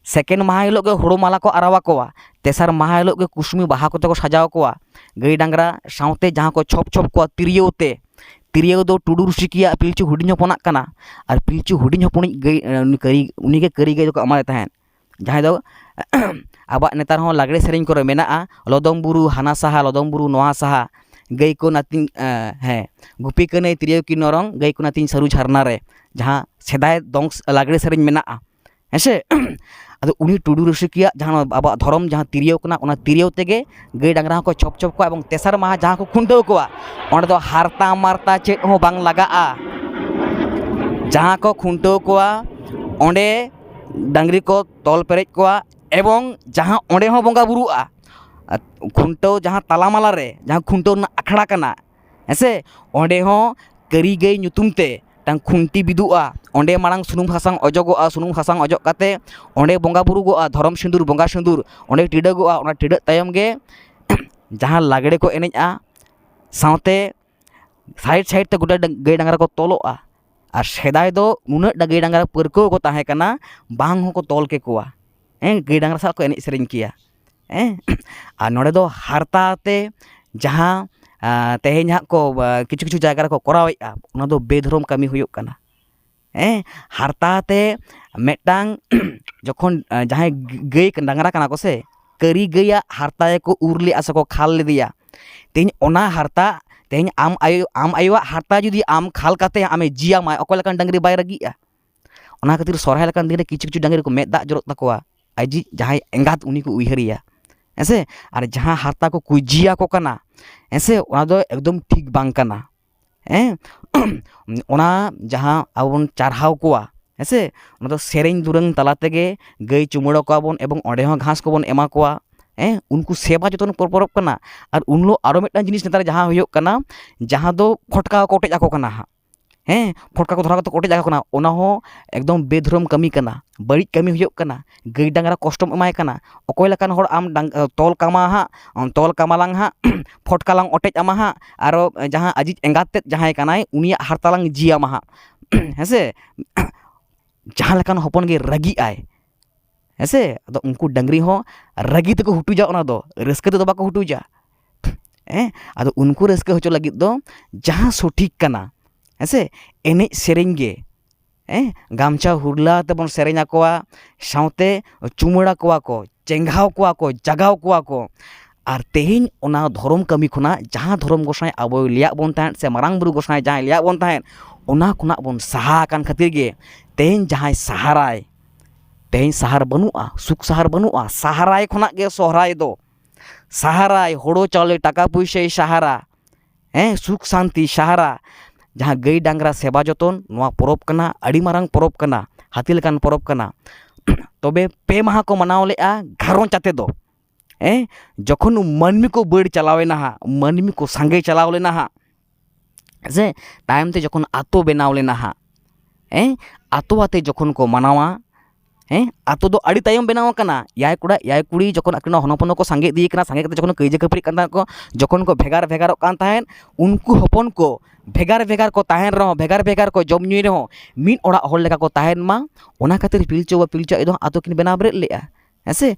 ᱥᱮᱠᱮᱱᱰ ᱢᱟᱦᱟ ᱦᱤᱞᱳᱜ ᱜᱮ ᱦᱳᱲᱳ ᱢᱟᱞᱟ ᱠᱚ ᱟᱨᱟᱣ ᱟᱠᱚᱣᱟ, ᱛᱮᱥᱟᱨ ᱢᱟᱦᱟ ᱦᱤᱞᱳᱜ ᱜᱮ ᱠᱩᱥᱢᱤ ᱵᱟᱦᱟ ᱠᱚᱛᱮ ᱠᱚ ᱥᱟᱡᱟᱣ ᱠᱚᱣᱟ ᱜᱟᱹᱭ ᱰᱟᱝᱨᱟ, ᱥᱟᱶᱛᱮ ᱡᱟᱦᱟᱸ ᱠᱚ ᱪᱷᱚᱯ ᱪᱷᱚᱯ ᱠᱚᱣᱟ ᱛᱤᱨᱭᱳ ᱛᱮ, ᱛᱤᱨᱭᱳ ᱫᱚ ᱴᱩᱰᱩ ᱨᱩᱥᱤᱠᱤᱭᱟᱜ ᱯᱤᱞᱪᱩ ᱦᱩᱰᱤᱧ ᱦᱚᱯᱚᱱᱟᱜ ᱠᱟᱱᱟ, ᱟᱨ ᱯᱤᱞᱪᱩ ᱦᱩᱰᱤᱧ ᱦᱚᱯᱚᱱᱤᱡ ᱜᱟᱹᱭ, ᱩᱱᱤ ᱠᱟᱹᱨᱤ, ᱩᱱᱤᱜᱮ ᱠᱟᱹᱨᱤ ᱜᱟᱹᱭ ᱫᱚᱠᱚ ᱮᱢᱟᱫᱮ ᱛᱟᱦᱮᱸᱫ, ᱡᱟᱦᱟᱸᱭ ᱫᱚ ᱟᱵᱚᱣᱟᱜ ᱱᱮᱛᱟᱨ ᱦᱚᱸ ᱞᱟᱜᱽᱲᱮ ᱥᱮᱨᱮᱧ ᱠᱚᱨᱮ ᱢᱮᱱᱟᱜᱼᱟ, "ᱞᱚᱫᱚᱢ ᱵᱩᱨᱩ ᱦᱟᱱᱟ ᱥᱟᱦᱟ, ᱞᱚᱫᱚᱢ ᱵᱩᱨᱩ ᱱᱚᱣᱟ ᱥᱟᱦᱟ, ᱜᱟᱹᱭ ᱠᱚ ᱱᱟᱹᱛᱤᱧ", ᱮ, ᱦᱮᱸ, "ᱜᱩᱯᱤ ᱠᱟᱹᱱᱟᱹᱭ ᱛᱤᱨᱭᱳ ᱠᱤᱱ ᱚᱨᱚᱝ, ᱜᱟᱹᱭ ᱠᱚ ᱱᱟᱹᱛᱤᱧ ᱥᱟᱹᱨᱩ ᱡᱷᱟᱨᱱᱟ ᱨᱮ", ᱡᱟᱦᱟᱸ ᱥᱮᱫᱟᱭ ᱫᱚᱝ ᱞᱟᱜᱽᱲᱮ ᱥᱮᱨᱮᱧ ᱢᱮᱱᱟᱜᱼᱟ, ᱦᱮᱸ ᱥᱮ? ᱟᱫᱚ ᱩᱱᱤ ᱴᱩᱰᱩ ᱨᱩᱥᱤᱠᱤᱭᱟᱜ ᱡᱟᱦᱟᱸ ᱟᱵᱚᱣᱟᱜ ᱫᱷᱚᱨᱚᱢ ᱡᱟᱦᱟᱸ ᱛᱤᱨᱭᱳ ᱠᱟᱱᱟ, ᱚᱱᱟ ᱛᱤᱨᱭᱳ ᱛᱮᱜᱮ ᱜᱟᱹᱭ ᱰᱟᱝᱨᱟ ᱦᱚᱸᱠᱚ ᱪᱷᱚᱯ ᱪᱷᱚᱯ ᱠᱚᱣᱟ, ᱮᱵᱚᱝ ᱛᱮᱥᱟᱨ ᱢᱟᱦᱟ ᱡᱟᱦᱟᱸ ᱠᱚ ᱠᱷᱩᱱᱴᱟᱹᱣ ᱠᱚᱣᱟ, ᱚᱸᱰᱮ ᱫᱚ ᱦᱟᱨᱛᱟ ᱢᱟᱨᱛᱟ ᱪᱮᱫ ᱦᱚᱸ ᱵᱟᱝ ᱞᱟᱜᱟᱜᱼᱟ᱾ ᱡᱟᱦᱟᱸ ᱠᱚ ᱠᱷᱩᱱᱴᱟᱹᱣ ᱠᱚᱣᱟ, ᱚᱸᱰᱮ ᱰᱟᱝᱨᱤ ᱠᱚ ᱛᱚᱞ ᱯᱮᱨᱮᱡ ᱠᱚᱣᱟ, ᱮᱵᱚᱝ ᱡᱟᱦᱟᱸ ᱚᱸᱰᱮ ᱦᱚᱸ ᱵᱚᱸᱜᱟ ᱵᱩᱨᱩᱜᱼᱟ, ᱟᱨ ᱠᱷᱩᱱᱴᱟᱹᱣ ᱡᱟᱦᱟᱸ ᱛᱟᱞᱟᱢᱟᱞᱟ ᱨᱮ ᱡᱟᱦᱟᱸ ᱠᱷᱩᱱᱴᱟᱹᱣ ᱨᱮᱱᱟᱜ ᱟᱠᱷᱲᱟ ᱠᱟᱱᱟ, ᱦᱮᱸ ᱥᱮ, ᱚᱸᱰᱮ ᱦᱚᱸ ᱠᱟᱹᱨᱤ ᱜᱟᱹᱭ ᱧᱩᱛᱩᱢ ᱛᱮ ᱢᱤᱫᱴᱟᱝ ᱠᱷᱩᱱᱴᱤ ᱵᱤᱫᱩᱜᱼᱟ᱾ ᱚᱸᱰᱮ ᱢᱟᱲᱟᱝ ᱥᱩᱱᱩᱢ ᱥᱟᱥᱟᱝ ᱚᱡᱚᱜᱚᱜᱼᱟ᱾ ᱥᱩᱱᱩᱢ ᱥᱟᱥᱟᱝ ᱚᱡᱚᱜ ᱠᱟᱛᱮ ᱚᱸᱰᱮ ᱵᱚᱸᱜᱟ ᱵᱩᱨᱩᱜᱚᱜᱼᱟ, ᱫᱷᱚᱨᱚᱢ ᱥᱤᱸᱫᱩᱨ, ᱵᱚᱸᱜᱟ ᱥᱤᱸᱫᱩᱨ ᱚᱸᱰᱮ ᱴᱤᱰᱟᱹᱜᱚᱜᱼᱟ᱾ ᱚᱱᱟ ᱴᱤᱰᱟᱹᱜ ᱛᱟᱭᱚᱢ ᱜᱮ ᱡᱟᱦᱟᱸ ᱞᱟᱜᱽᱲᱮ ᱠᱚ ᱮᱱᱮᱡᱼᱟ, ᱥᱟᱶᱛᱮ ᱥᱟᱭᱤᱰ ᱥᱟᱭᱤᱰ ᱛᱮ ᱜᱚᱴᱟ ᱰᱟᱝ-, ᱜᱟᱹᱭ ᱰᱟᱝᱨᱟ ᱠᱚ ᱛᱚᱞᱚᱜᱼᱟ᱾ ᱟᱨ ᱥᱮᱫᱟᱭ ᱫᱚ ᱩᱱᱟᱹᱜ ᱰᱟ-, ᱜᱟᱹᱭ ᱰᱟᱝᱨᱟ ᱯᱟᱹᱨᱠᱟᱹᱣ ᱠᱚ ᱛᱟᱦᱮᱸ ᱠᱟᱱᱟ, ᱵᱟᱝ ᱦᱚᱸᱠᱚ ᱛᱚᱞ ᱠᱮᱠᱚᱣᱟ᱾ ᱦᱮᱸ, ᱜᱟᱹᱭ ᱰᱟᱝᱨᱟ ᱥᱟᱶ ᱠᱚ ᱮᱱᱮᱡ ᱥᱮᱨᱮᱧ ᱠᱮᱭᱟ᱾ ᱦᱮᱸ, ᱟᱨ ᱱᱚᱰᱮ ᱫᱚ ᱦᱟᱨᱛᱟ ᱛᱮ ᱡᱟᱦᱟᱸ, ᱟ, ᱛᱮᱦᱮᱧ ᱦᱟᱸᱜ ᱠᱚ, ᱟ, ᱠᱤᱪᱷᱩ ᱠᱤᱪᱷᱩ ᱡᱟᱭᱜᱟ ᱨᱮᱠᱚ ᱠᱚᱨᱟᱣᱮᱫᱼᱟ, ᱚᱱᱟ ᱫᱚ ᱵᱮᱫᱷᱚᱨᱚᱢ ᱠᱟᱹᱢᱤ ᱦᱩᱭᱩᱜ ᱠᱟᱱᱟ᱾ ᱦᱮᱸ, ᱦᱟᱨᱛᱟ ᱛᱮ ᱢᱤᱫᱴᱟᱝ ᱡᱚᱠᱷᱚᱱ, ᱟ, ᱡᱟᱦᱟᱸᱭ ᱜᱟᱹᱭ ᱰᱟᱝᱨᱟ ᱠᱟᱱᱟ ᱠᱚ ᱥᱮ, ᱠᱟᱹᱨᱤ ᱜᱟᱹᱭᱟᱜ ᱦᱟᱨᱛᱟ ᱜᱮᱠᱚ ᱩᱨ ᱞᱮᱫᱼᱟ ᱥᱮᱠᱚ ᱠᱷᱟᱞ ᱞᱮᱫᱮᱭᱟ᱾ ᱛᱮᱦᱮᱧ ᱚᱱᱟ ᱦᱟᱨᱛᱟ, ᱛᱮᱦᱮᱧ ᱟᱢ ᱟᱭᱳ, ᱟᱢ ᱟᱭᱳᱣᱟᱜ ᱦᱟᱨᱛᱟ ᱡᱩᱫᱤ ᱟᱢ ᱠᱷᱟᱞ ᱠᱟᱛᱮ ᱟᱢᱮ ᱡᱤᱭᱟᱢᱟᱭ, ᱚᱠᱚᱭ ᱞᱮᱠᱟᱱ ᱰᱟᱹᱝᱨᱤ ᱵᱟᱭ ᱨᱟᱹᱜᱤᱜᱼᱟ? ᱚᱱᱟ ᱠᱷᱟᱹᱛᱤᱨ ᱥᱚᱨᱦᱟᱭ ᱞᱮᱠᱟᱱ ᱫᱤᱱ ᱨᱮ ᱠᱤᱪᱷᱩ ᱠᱤᱪᱷᱩ ᱰᱟᱹᱝᱨᱤ ᱠᱚ ᱢᱮᱫ ᱫᱟᱜ ᱡᱚᱨᱚᱜ ᱛᱟᱠᱚᱣᱟ, ᱟᱡᱤᱡ ᱡᱟᱦᱟᱸᱭ ᱮᱸᱜᱟᱛ ᱩᱱᱤ ᱠᱚ ᱩᱭᱦᱟᱹᱨᱮᱭᱟ, ᱦᱮᱸ ᱥᱮ? ᱟᱨ ᱡᱟᱦᱟᱸ ᱦᱟᱨᱛᱟ ᱠᱚ ᱠᱩᱡᱤᱭᱟᱠᱚ ᱠᱟᱱᱟ, ᱦᱮᱸ ᱥᱮ, ᱚᱱᱟ ᱫᱚ ᱮᱠᱫᱚᱢ ᱴᱷᱤᱠ ᱵᱟᱝ ᱠᱟᱱᱟ᱾ ᱦᱮᱸ, ᱚᱱᱟ ᱡᱟᱦᱟᱸ ᱟᱵᱚ ᱵᱚᱱ ᱪᱟᱨᱦᱟᱣ ᱠᱚᱣᱟ, ᱦᱮᱸ ᱥᱮ, ᱚᱱᱟ ᱫᱚ ᱥᱮᱨᱮᱧ ᱫᱩᱨᱟᱹᱝ ᱛᱟᱞᱟ ᱛᱮᱜᱮ ᱜᱟᱹᱭ ᱪᱩᱢᱟᱹᱲᱟ ᱠᱚᱣᱟ ᱵᱚᱱ ᱮᱵᱚᱝ ᱚᱸᱰᱮ ᱦᱚᱸ ᱜᱷᱟᱥ ᱠᱚᱵᱚᱱ ᱮᱢᱟ ᱠᱚᱣᱟ᱾ ᱦᱮᱸ, ᱩᱱᱠᱩ ᱥᱮᱵᱟ ᱡᱚᱛᱚᱱ ᱯᱚᱨ-, ᱯᱚᱨᱚᱵᱽ ᱠᱟᱱᱟ᱾ ᱟᱨ ᱩᱱ ᱦᱤᱞᱳᱜ ᱟᱨᱚ ᱢᱤᱫᱴᱟᱝ ᱡᱤᱱᱤᱥ ᱱᱮᱛᱟᱨ ᱡᱟᱦᱟᱸ ᱦᱩᱭᱩᱜ ᱠᱟᱱᱟ, ᱡᱟᱦᱟᱸ ᱫᱚ ᱯᱷᱚᱴᱠᱟ ᱠᱚ ᱚᱴᱮᱡ ᱟᱠᱚ ᱠᱟᱱᱟ ᱦᱟᱸᱜ᱾ ᱦᱮᱸ, ᱯᱷᱚᱴᱠᱟ ᱠᱚ ᱫᱷᱚᱨᱟᱣ ᱠᱟᱛᱮ ᱠᱚ ᱚᱴᱮᱡ ᱟᱠᱚ ᱠᱟᱱᱟ, ᱚᱱᱟ ᱦᱚᱸ ᱮᱠᱫᱚᱢ ᱵᱮᱫᱷᱚᱨᱚᱢ ᱠᱟᱹᱢᱤ ᱠᱟᱱᱟ, ᱵᱟᱹᱲᱤᱡ ᱠᱟᱹᱢᱤ ᱦᱩᱭᱩᱜ ᱠᱟᱱᱟ, ᱜᱟᱹᱭ ᱰᱟᱝᱨᱟ ᱠᱚᱥᱴᱚᱢ ᱮᱢᱟᱭ ᱠᱟᱱᱟ᱾ ᱚᱠᱚᱭ ᱞᱮᱠᱟᱱ ᱦᱚᱲ ᱟᱢ ᱰᱟᱝ-, ᱛᱚᱞ ᱠᱟᱢᱟ ᱦᱟᱸᱜ, ᱛᱚᱞ ᱠᱟᱢᱟ ᱞᱟᱝ ᱦᱟᱸᱜ, ᱯᱷᱚᱴᱠᱟ ᱞᱟᱝ ᱚᱴᱮᱡ ᱟᱢᱟ ᱦᱟᱸᱜ, ᱟᱨᱚ ᱡᱟᱦᱟᱸ ᱟᱡᱤᱡ ᱮᱸᱜᱟᱛ ᱛᱮᱫ ᱡᱟᱦᱟᱸᱭ ᱠᱟᱱᱟᱭ, ᱩᱱᱤᱭᱟᱜ ᱦᱟᱨᱛᱟ ᱞᱟᱝ ᱡᱤᱭᱟᱢᱟ ᱦᱟᱸᱜ, ᱦᱮᱸ ᱥᱮ? ᱡᱟᱦᱟᱸ ᱞᱮᱠᱟᱱ ᱦᱚᱯᱚᱱ ᱜᱮ ᱨᱟᱹᱜᱤᱜ ᱟᱭ, ᱦᱮᱸ ᱥᱮ? ᱟᱫᱚ ᱩᱱᱠᱩ ᱰᱟᱹᱝᱨᱤ ᱦᱚᱸ ᱨᱟᱹᱜᱤ ᱛᱮᱠᱚ ᱦᱩᱴᱩᱡᱟ, ᱚᱱᱟ ᱫᱚ ᱨᱟᱹᱥᱠᱟᱹ ᱛᱮᱫᱚ ᱵᱟᱠᱚ ᱦᱩᱴᱩᱡᱟ᱾ ᱦᱮᱸ, ᱟᱫᱚ ᱩᱱᱠᱩ ᱨᱟᱹᱥᱠᱟᱹ ᱦᱚᱪᱚ ᱞᱟᱹᱜᱤᱫ ᱫᱚ ᱡᱟᱦᱟᱸ ᱥᱚᱴᱷᱤᱠ ᱠᱟᱱᱟ, ᱦᱮᱸ ᱥᱮ, ᱮᱱᱮᱡ ᱥᱮᱨᱮᱧ ᱜᱮ, ᱦᱮᱸ, ᱜᱟᱢᱪᱷᱟ ᱦᱩᱨᱞᱟᱹ ᱛᱮᱵᱚᱱ ᱥᱮᱨᱮᱧ ᱟᱠᱚᱣᱟ, ᱥᱟᱶᱛᱮ ᱪᱩᱢᱟᱹᱲᱟ ᱠᱚᱣᱟ ᱠᱚ, ᱪᱮᱸᱜᱷᱟᱣ ᱠᱚᱣᱟ ᱠᱚ, ᱡᱟᱜᱟᱣ ᱠᱚᱣᱟ ᱠᱚ᱾ ᱟᱨ ᱛᱮᱦᱮᱧ ᱚᱱᱟ ᱫᱷᱚᱨᱚᱢ ᱠᱟᱹᱢᱤ ᱠᱷᱚᱱᱟᱜ ᱡᱟᱦᱟᱸ ᱫᱷᱚᱨᱚᱢ ᱜᱚᱸᱥᱟᱭ ᱟᱵᱚᱭ ᱞᱟᱹᱭᱟᱫ ᱵᱚᱱ ᱛᱟᱦᱮᱸᱫ ᱥᱮ ᱢᱟᱨᱟᱝ ᱵᱩᱨᱩ ᱜᱚᱸᱥᱟᱭ ᱡᱟᱦᱟᱸᱭ ᱞᱟᱹᱭᱟᱫ ᱵᱚᱱ ᱛᱟᱦᱮᱸᱫ, ᱚᱱᱟ ᱠᱷᱚᱱᱟᱜ ᱵᱚᱱ ᱥᱟᱦᱟ ᱟᱠᱟᱱ ᱠᱷᱟᱹᱛᱤᱨ ᱜᱮ ᱛᱮᱦᱮᱧ ᱡᱟᱦᱟᱸᱭ ᱥᱟᱦᱟᱨᱟᱭ, ᱛᱮᱦᱮᱧ ᱥᱟᱦᱟᱨ ᱵᱟᱹᱱᱩᱜᱼᱟ, ᱥᱩᱠ ᱥᱟᱦᱟᱨ ᱵᱟᱹᱱᱩᱜᱼᱟ᱾ ᱥᱟᱦᱟᱨᱟᱭ ᱠᱷᱚᱱᱟᱜ ᱜᱮ ᱥᱚᱦᱨᱟᱭ ᱫᱚ᱾ ᱥᱟᱦᱟᱨᱟᱭ, ᱦᱳᱲᱳ ᱪᱟᱣᱞᱮ ᱴᱟᱠᱟ ᱯᱩᱭᱥᱟᱹᱭ ᱥᱟᱦᱟᱨᱟ, ᱦᱮᱸ, ᱥᱩᱠ ᱥᱟᱱᱛᱤ ᱥᱟᱦᱟᱨᱟ᱾ ᱡᱟᱦᱟᱸ ᱜᱟᱹᱭ ᱰᱟᱝᱨᱟ ᱥᱮᱵᱟ ᱡᱚᱛᱚᱱ, ᱱᱚᱣᱟ ᱯᱚᱨᱚᱵᱽ ᱠᱟᱱᱟ, ᱟᱹᱰᱤ ᱢᱟᱨᱟᱝ ᱯᱚᱨᱚᱵᱽ ᱠᱟᱱᱟ, ᱦᱟᱹᱛᱤ ᱞᱮᱠᱟᱱ ᱯᱚᱨᱚᱵᱽ ᱠᱟᱱᱟ᱾ ᱛᱚᱵᱮ ᱯᱮ ᱢᱟᱦᱟ ᱠᱚ ᱢᱟᱱᱟᱣ ᱞᱮᱫᱼᱟ ᱜᱷᱟᱨᱚᱸᱡᱽ ᱟᱛᱮ ᱫᱚ᱾ ᱦᱮᱸ, ᱡᱚᱠᱷᱚᱱ ᱢᱟᱹᱱᱢᱤ ᱠᱚ ᱵᱟᱹᱲ ᱪᱟᱞᱟᱣ ᱮᱱᱟ ᱦᱟᱸᱜ, ᱢᱟᱹᱱᱢᱤ ᱠᱚ ᱥᱟᱸᱜᱮ ᱪᱟᱞᱟᱣ ᱞᱮᱱᱟ ᱦᱟᱸᱜ, ᱥᱮ ᱛᱟᱭᱚᱢ ᱛᱮ ᱡᱚᱠᱷᱚᱱ ᱟᱛᱳ ᱵᱮᱱᱟᱣ ᱞᱮᱱᱟ ᱦᱟᱸᱜ, ᱦᱮᱸ, ᱟᱛᱳ ᱟᱛᱮ ᱡᱚᱠᱷᱚᱱ ᱠᱚ ᱢᱟᱱᱟᱣᱟ, ᱦᱮᱸ, ᱟᱛᱳ ᱫᱚ ᱟᱹᱰᱤ ᱛᱟᱭᱚᱢ ᱵᱮᱱᱟᱣ ᱟᱠᱟᱱᱟ᱾ ᱮᱭᱟᱭ ᱠᱚᱲᱟ ᱮᱭᱟᱭ ᱠᱩᱲᱤ ᱡᱚᱠᱷᱚᱱ ᱟᱹᱠᱤᱱ ᱦᱚᱱ ᱦᱚᱯᱚᱱ ᱠᱚ ᱥᱟᱸᱜᱮ ᱤᱫᱤᱭ ᱠᱟᱱᱟ, ᱥᱟᱸᱜᱮ ᱠᱟᱛᱮ ᱡᱚᱠᱷᱚᱱ ᱠᱚ ᱠᱟᱹᱭᱡᱟᱹ ᱠᱷᱟᱹᱯᱟᱹᱨᱤᱜ ᱠᱟᱱ ᱛᱟᱦᱮᱸᱫ ᱠᱚ, ᱡᱚᱠᱷᱚᱱ ᱠᱚ ᱵᱷᱮᱜᱟᱨ ᱵᱷᱮᱜᱟᱨᱚᱜ ᱠᱟᱱ ᱛᱟᱦᱮᱸᱫ, ᱩᱱᱠᱩ ᱦᱚᱯᱚᱱ ᱠᱚ ᱵᱷᱮᱜᱟᱨ ᱵᱷᱮᱜᱟᱨ ᱠᱚ ᱛᱟᱦᱮᱱ ᱨᱮᱦᱚᱸ, ᱵᱷᱮᱜᱟᱨ ᱵᱷᱮᱜᱟᱨ ᱠᱚ ᱡᱚᱢ ᱧᱩᱭ ᱨᱮᱦᱚᱸ, ᱢᱤᱫ ᱚᱲᱟᱜ ᱦᱚᱲ ᱞᱮᱠᱟ ᱠᱚ ᱛᱟᱦᱮᱱ ᱢᱟ, ᱚᱱᱟ ᱠᱷᱟᱹᱛᱤᱨ ᱯᱤᱞᱪᱩ ᱵᱟᱵᱟ ᱯᱤᱞᱪᱩ ᱟᱭᱳ ᱫᱚ ᱟᱛᱳ ᱠᱤᱱ ᱵᱮᱱᱟᱣ ᱵᱮᱨᱮᱫ ᱞᱮᱫᱼᱟ, ᱦᱮᱸ ᱥᱮ?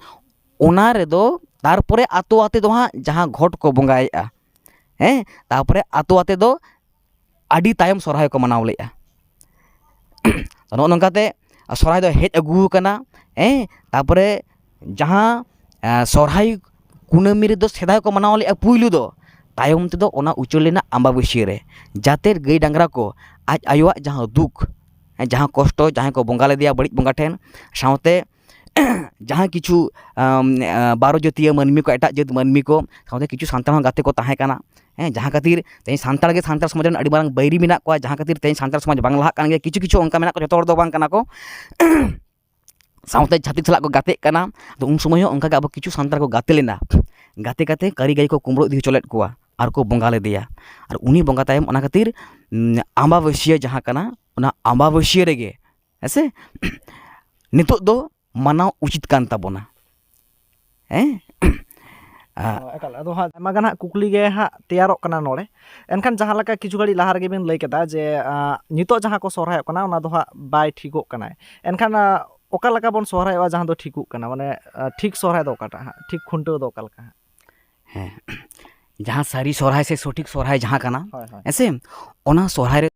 ᱚᱱᱟ ᱨᱮᱫᱚ ᱛᱟᱨᱯᱚᱨᱮ ᱟᱛᱳ ᱟᱛᱮ ᱫᱚ ᱦᱟᱸᱜ ᱡᱟᱦᱟᱸ ᱜᱷᱚᱴ ᱠᱚ ᱵᱚᱸᱜᱟᱭᱮᱫᱼᱟ, ᱦᱮᱸ, ᱛᱟᱨᱯᱚᱨᱮ ᱟᱛᱳ ᱟᱛᱮ ᱫᱚ ᱟᱹᱰᱤ ᱛᱟᱭᱚᱢ ᱥᱚᱨᱦᱟᱭ ᱠᱚ ᱢᱟᱱᱟᱣ ᱞᱮᱫᱼᱟ᱾ ᱱᱚᱜᱼᱚ ᱱᱚᱝᱠᱟᱛᱮ ᱥᱚᱨᱦᱟᱭ ᱫᱚ ᱦᱮᱡ ᱟᱹᱜᱩ ᱟᱠᱟᱱᱟ᱾ ᱦᱮᱸ, ᱛᱟᱨᱯᱚᱨᱮ ᱡᱟᱦᱟᱸ, ᱮᱸ, ᱥᱚᱨᱦᱟᱭ ᱠᱩᱱᱟᱹᱢᱤ ᱨᱮᱫᱚ ᱥᱮᱫᱟᱭ ᱠᱚ ᱢᱟᱱᱟᱣ ᱞᱮᱫᱼᱟ ᱯᱩᱭᱞᱩ ᱫᱚ, ᱛᱟᱭᱚᱢ ᱛᱮᱫᱚ ᱚᱱᱟ ᱩᱪᱟᱹᱲ ᱞᱮᱱᱟ ᱟᱢᱵᱟᱵᱟᱹᱥᱭᱟᱹ ᱨᱮ, ᱡᱟᱛᱮ ᱜᱟᱹᱭ ᱰᱟᱝᱨᱟ ᱠᱚ ᱟᱡ ᱟᱭᱳᱣᱟᱜ ᱡᱟᱦᱟᱸ ᱫᱩᱠ, ᱡᱟᱦᱟᱸ ᱠᱚᱥᱴᱚ, ᱡᱟᱦᱟᱸᱭ ᱠᱚ ᱵᱚᱸᱜᱟ ᱞᱮᱫᱮᱭᱟ ᱵᱟᱹᱲᱤᱡ ᱵᱚᱸᱜᱟ ᱴᱷᱮᱱ, ᱥᱟᱶᱛᱮ ᱡᱟᱦᱟᱸ ᱠᱤᱪᱷᱩ, ᱟᱢ, ᱟ, ᱵᱟᱨᱚ ᱡᱟᱹᱛᱤᱭᱟᱹ ᱢᱟᱹᱱᱢᱤ ᱠᱚ, ᱮᱴᱟᱜ ᱡᱟᱹᱛ ᱢᱟᱹᱱᱢᱤ ᱠᱚ, ᱥᱟᱶᱛᱮ ᱠᱤᱪᱷᱩ ᱥᱟᱱᱛᱟᱲ ᱦᱚᱸ ᱜᱟᱛᱮ ᱠᱚ ᱛᱟᱦᱮᱸ ᱠᱟᱱᱟ᱾ ᱦᱮᱸ, ᱡᱟᱦᱟᱸ ᱠᱷᱟᱹᱛᱤᱨ ᱛᱮᱦᱮᱧ ᱥᱟᱱᱛᱟᱲ ᱜᱮ ᱥᱟᱱᱛᱟᱲ ᱥᱚᱢᱟᱡᱽ ᱨᱮᱱ ᱟᱹᱰᱤ ᱢᱟᱨᱟᱝ ᱵᱟᱹᱭᱨᱤ ᱢᱮᱱᱟᱜ ᱠᱚᱣᱟ, ᱡᱟᱦᱟᱸ ᱠᱷᱟᱹᱛᱤᱨ ᱛᱮᱦᱮᱧ ᱥᱟᱱᱛᱟᱲ ᱥᱚᱢᱟᱡᱽ ᱵᱟᱝ ᱞᱟᱦᱟᱜ ᱠᱟᱱ ᱜᱮᱭᱟ᱾ ᱠᱤᱪᱷᱩ ᱠᱤᱪᱷᱩ ᱚᱱᱠᱟ ᱢᱮᱱᱟᱜ ᱠᱚᱣᱟ, ᱡᱚᱛᱚ ᱦᱚᱲ ᱫᱚ ᱵᱟᱝ ᱠᱟᱱᱟ ᱠᱚ᱾ ᱥᱟᱶᱛᱮ ᱪᱷᱟᱹᱛᱤᱠ ᱥᱟᱞᱟᱜ ᱠᱚ ᱜᱟᱛᱮᱜ ᱠᱟᱱᱟ᱾ ᱟᱫᱚ ᱩᱱ ᱥᱚᱢᱚᱭ ᱦᱚᱸ ᱚᱱᱠᱟ ᱜᱮ ᱟᱵᱚ ᱠᱤᱪᱷᱩ ᱥᱟᱱᱛᱟᱲ ᱠᱚ ᱜᱟᱛᱮ ᱞᱮᱱᱟ᱾ ᱜᱟᱛᱮ ᱠᱟᱛᱮ ᱠᱟᱹᱨᱤ ᱜᱟᱹᱭ ᱠᱚ ᱠᱩᱢᱵᱽᱲᱩ ᱤᱫᱤ ᱦᱚᱪᱚ ᱞᱮᱫ ᱠᱚᱣᱟ ᱟᱨ ᱠᱚ ᱵᱚᱸᱜᱟ ᱞᱮᱫᱮᱭᱟ᱾ ᱟᱨ ᱩᱱᱤ ᱵᱚᱸᱜᱟ ᱛᱟᱭᱚᱢ ᱚᱱᱟ ᱠᱷᱟᱹᱛᱤᱨ, ᱩᱢ, ᱟᱢᱵᱟᱵᱟᱹᱥᱭᱟᱹ ᱡᱟᱦᱟᱸ ᱠᱟᱱᱟ, ᱚᱱᱟ ᱟᱢᱵᱟᱵᱟᱹᱥᱭᱟᱹ ᱨᱮᱜᱮ, ᱦᱮᱸ ᱥᱮ, ᱱᱤᱛᱚᱜ ᱫᱚ ᱢᱟᱱᱟᱣ ᱩᱪᱤᱛ ᱠᱟᱱ ᱛᱟᱵᱚᱱᱟ᱾ ᱦᱮᱸ? ᱟᱜ, ᱚ, ᱮᱠᱟᱞ᱾ ᱟᱫᱚ ᱦᱟᱸᱜ ᱟᱭᱢᱟ ᱜᱟᱱ ᱦᱟᱸᱜ ᱠᱩᱠᱞᱤ ᱜᱮ ᱦᱟᱸᱜ ᱛᱮᱭᱟᱨᱚᱜ ᱠᱟᱱᱟ ᱱᱚᱰᱮ᱾ ᱮᱱᱠᱷᱟᱱ ᱡᱟᱦᱟᱸ ᱞᱮᱠᱟ ᱠᱤᱪᱷᱩ ᱜᱷᱟᱹᱲᱤᱡ ᱞᱟᱦᱟ ᱨᱮᱜᱮ ᱵᱤᱱ ᱞᱟᱹᱭ ᱠᱮᱫᱟ ᱡᱮ, ᱟᱸ, ᱱᱤᱛᱚᱜ ᱡᱟᱦᱟᱸ ᱠᱚ ᱥᱚᱨᱦᱟᱭᱚᱜ ᱠᱟᱱᱟ, ᱚᱱᱟ ᱫᱚ ᱦᱟᱸᱜ ᱵᱟᱭ ᱴᱷᱤᱠᱚᱜ ᱠᱟᱱᱟᱭ᱾ ᱮᱱᱠᱷᱟᱱ, ᱟᱸ, ᱚᱠᱟ ᱞᱮᱠᱟ ᱵᱚᱱ ᱥᱚᱨᱦᱟᱭᱚᱜᱼᱟ ᱡᱟᱦᱟᱸ ᱫᱚ ᱴᱷᱤᱠᱚᱜ ᱠᱟᱱᱟ? ᱢᱟᱱᱮ, ᱟᱸ, ᱴᱷᱤᱠ ᱥᱚᱨᱦᱟᱭ ᱫᱚ ᱚᱠᱟᱴᱟᱜ ᱦᱟᱸᱜ? ᱴᱷᱤᱠ ᱠᱷᱩᱱᱴᱟᱹᱣ ᱫᱚ ᱚᱠᱟ ᱞᱮᱠᱟ ᱦᱟᱸᱜ? ᱦᱮᱸ, ᱡᱟᱦᱟᱸ ᱥᱟᱹᱨᱤ ᱥᱚᱨᱦᱟᱭ ᱥᱮ ᱥᱚᱴᱷᱤᱠ ᱥᱚᱨᱦᱟᱭ ᱡᱟᱦᱟᱸ ᱠᱟᱱᱟ, ᱦᱳᱭ, ᱦᱳᱭ᱾ ᱦᱮᱸ ᱥᱮ, ᱚᱱᱟ ᱥᱚᱨᱦᱟᱭ ᱨᱮ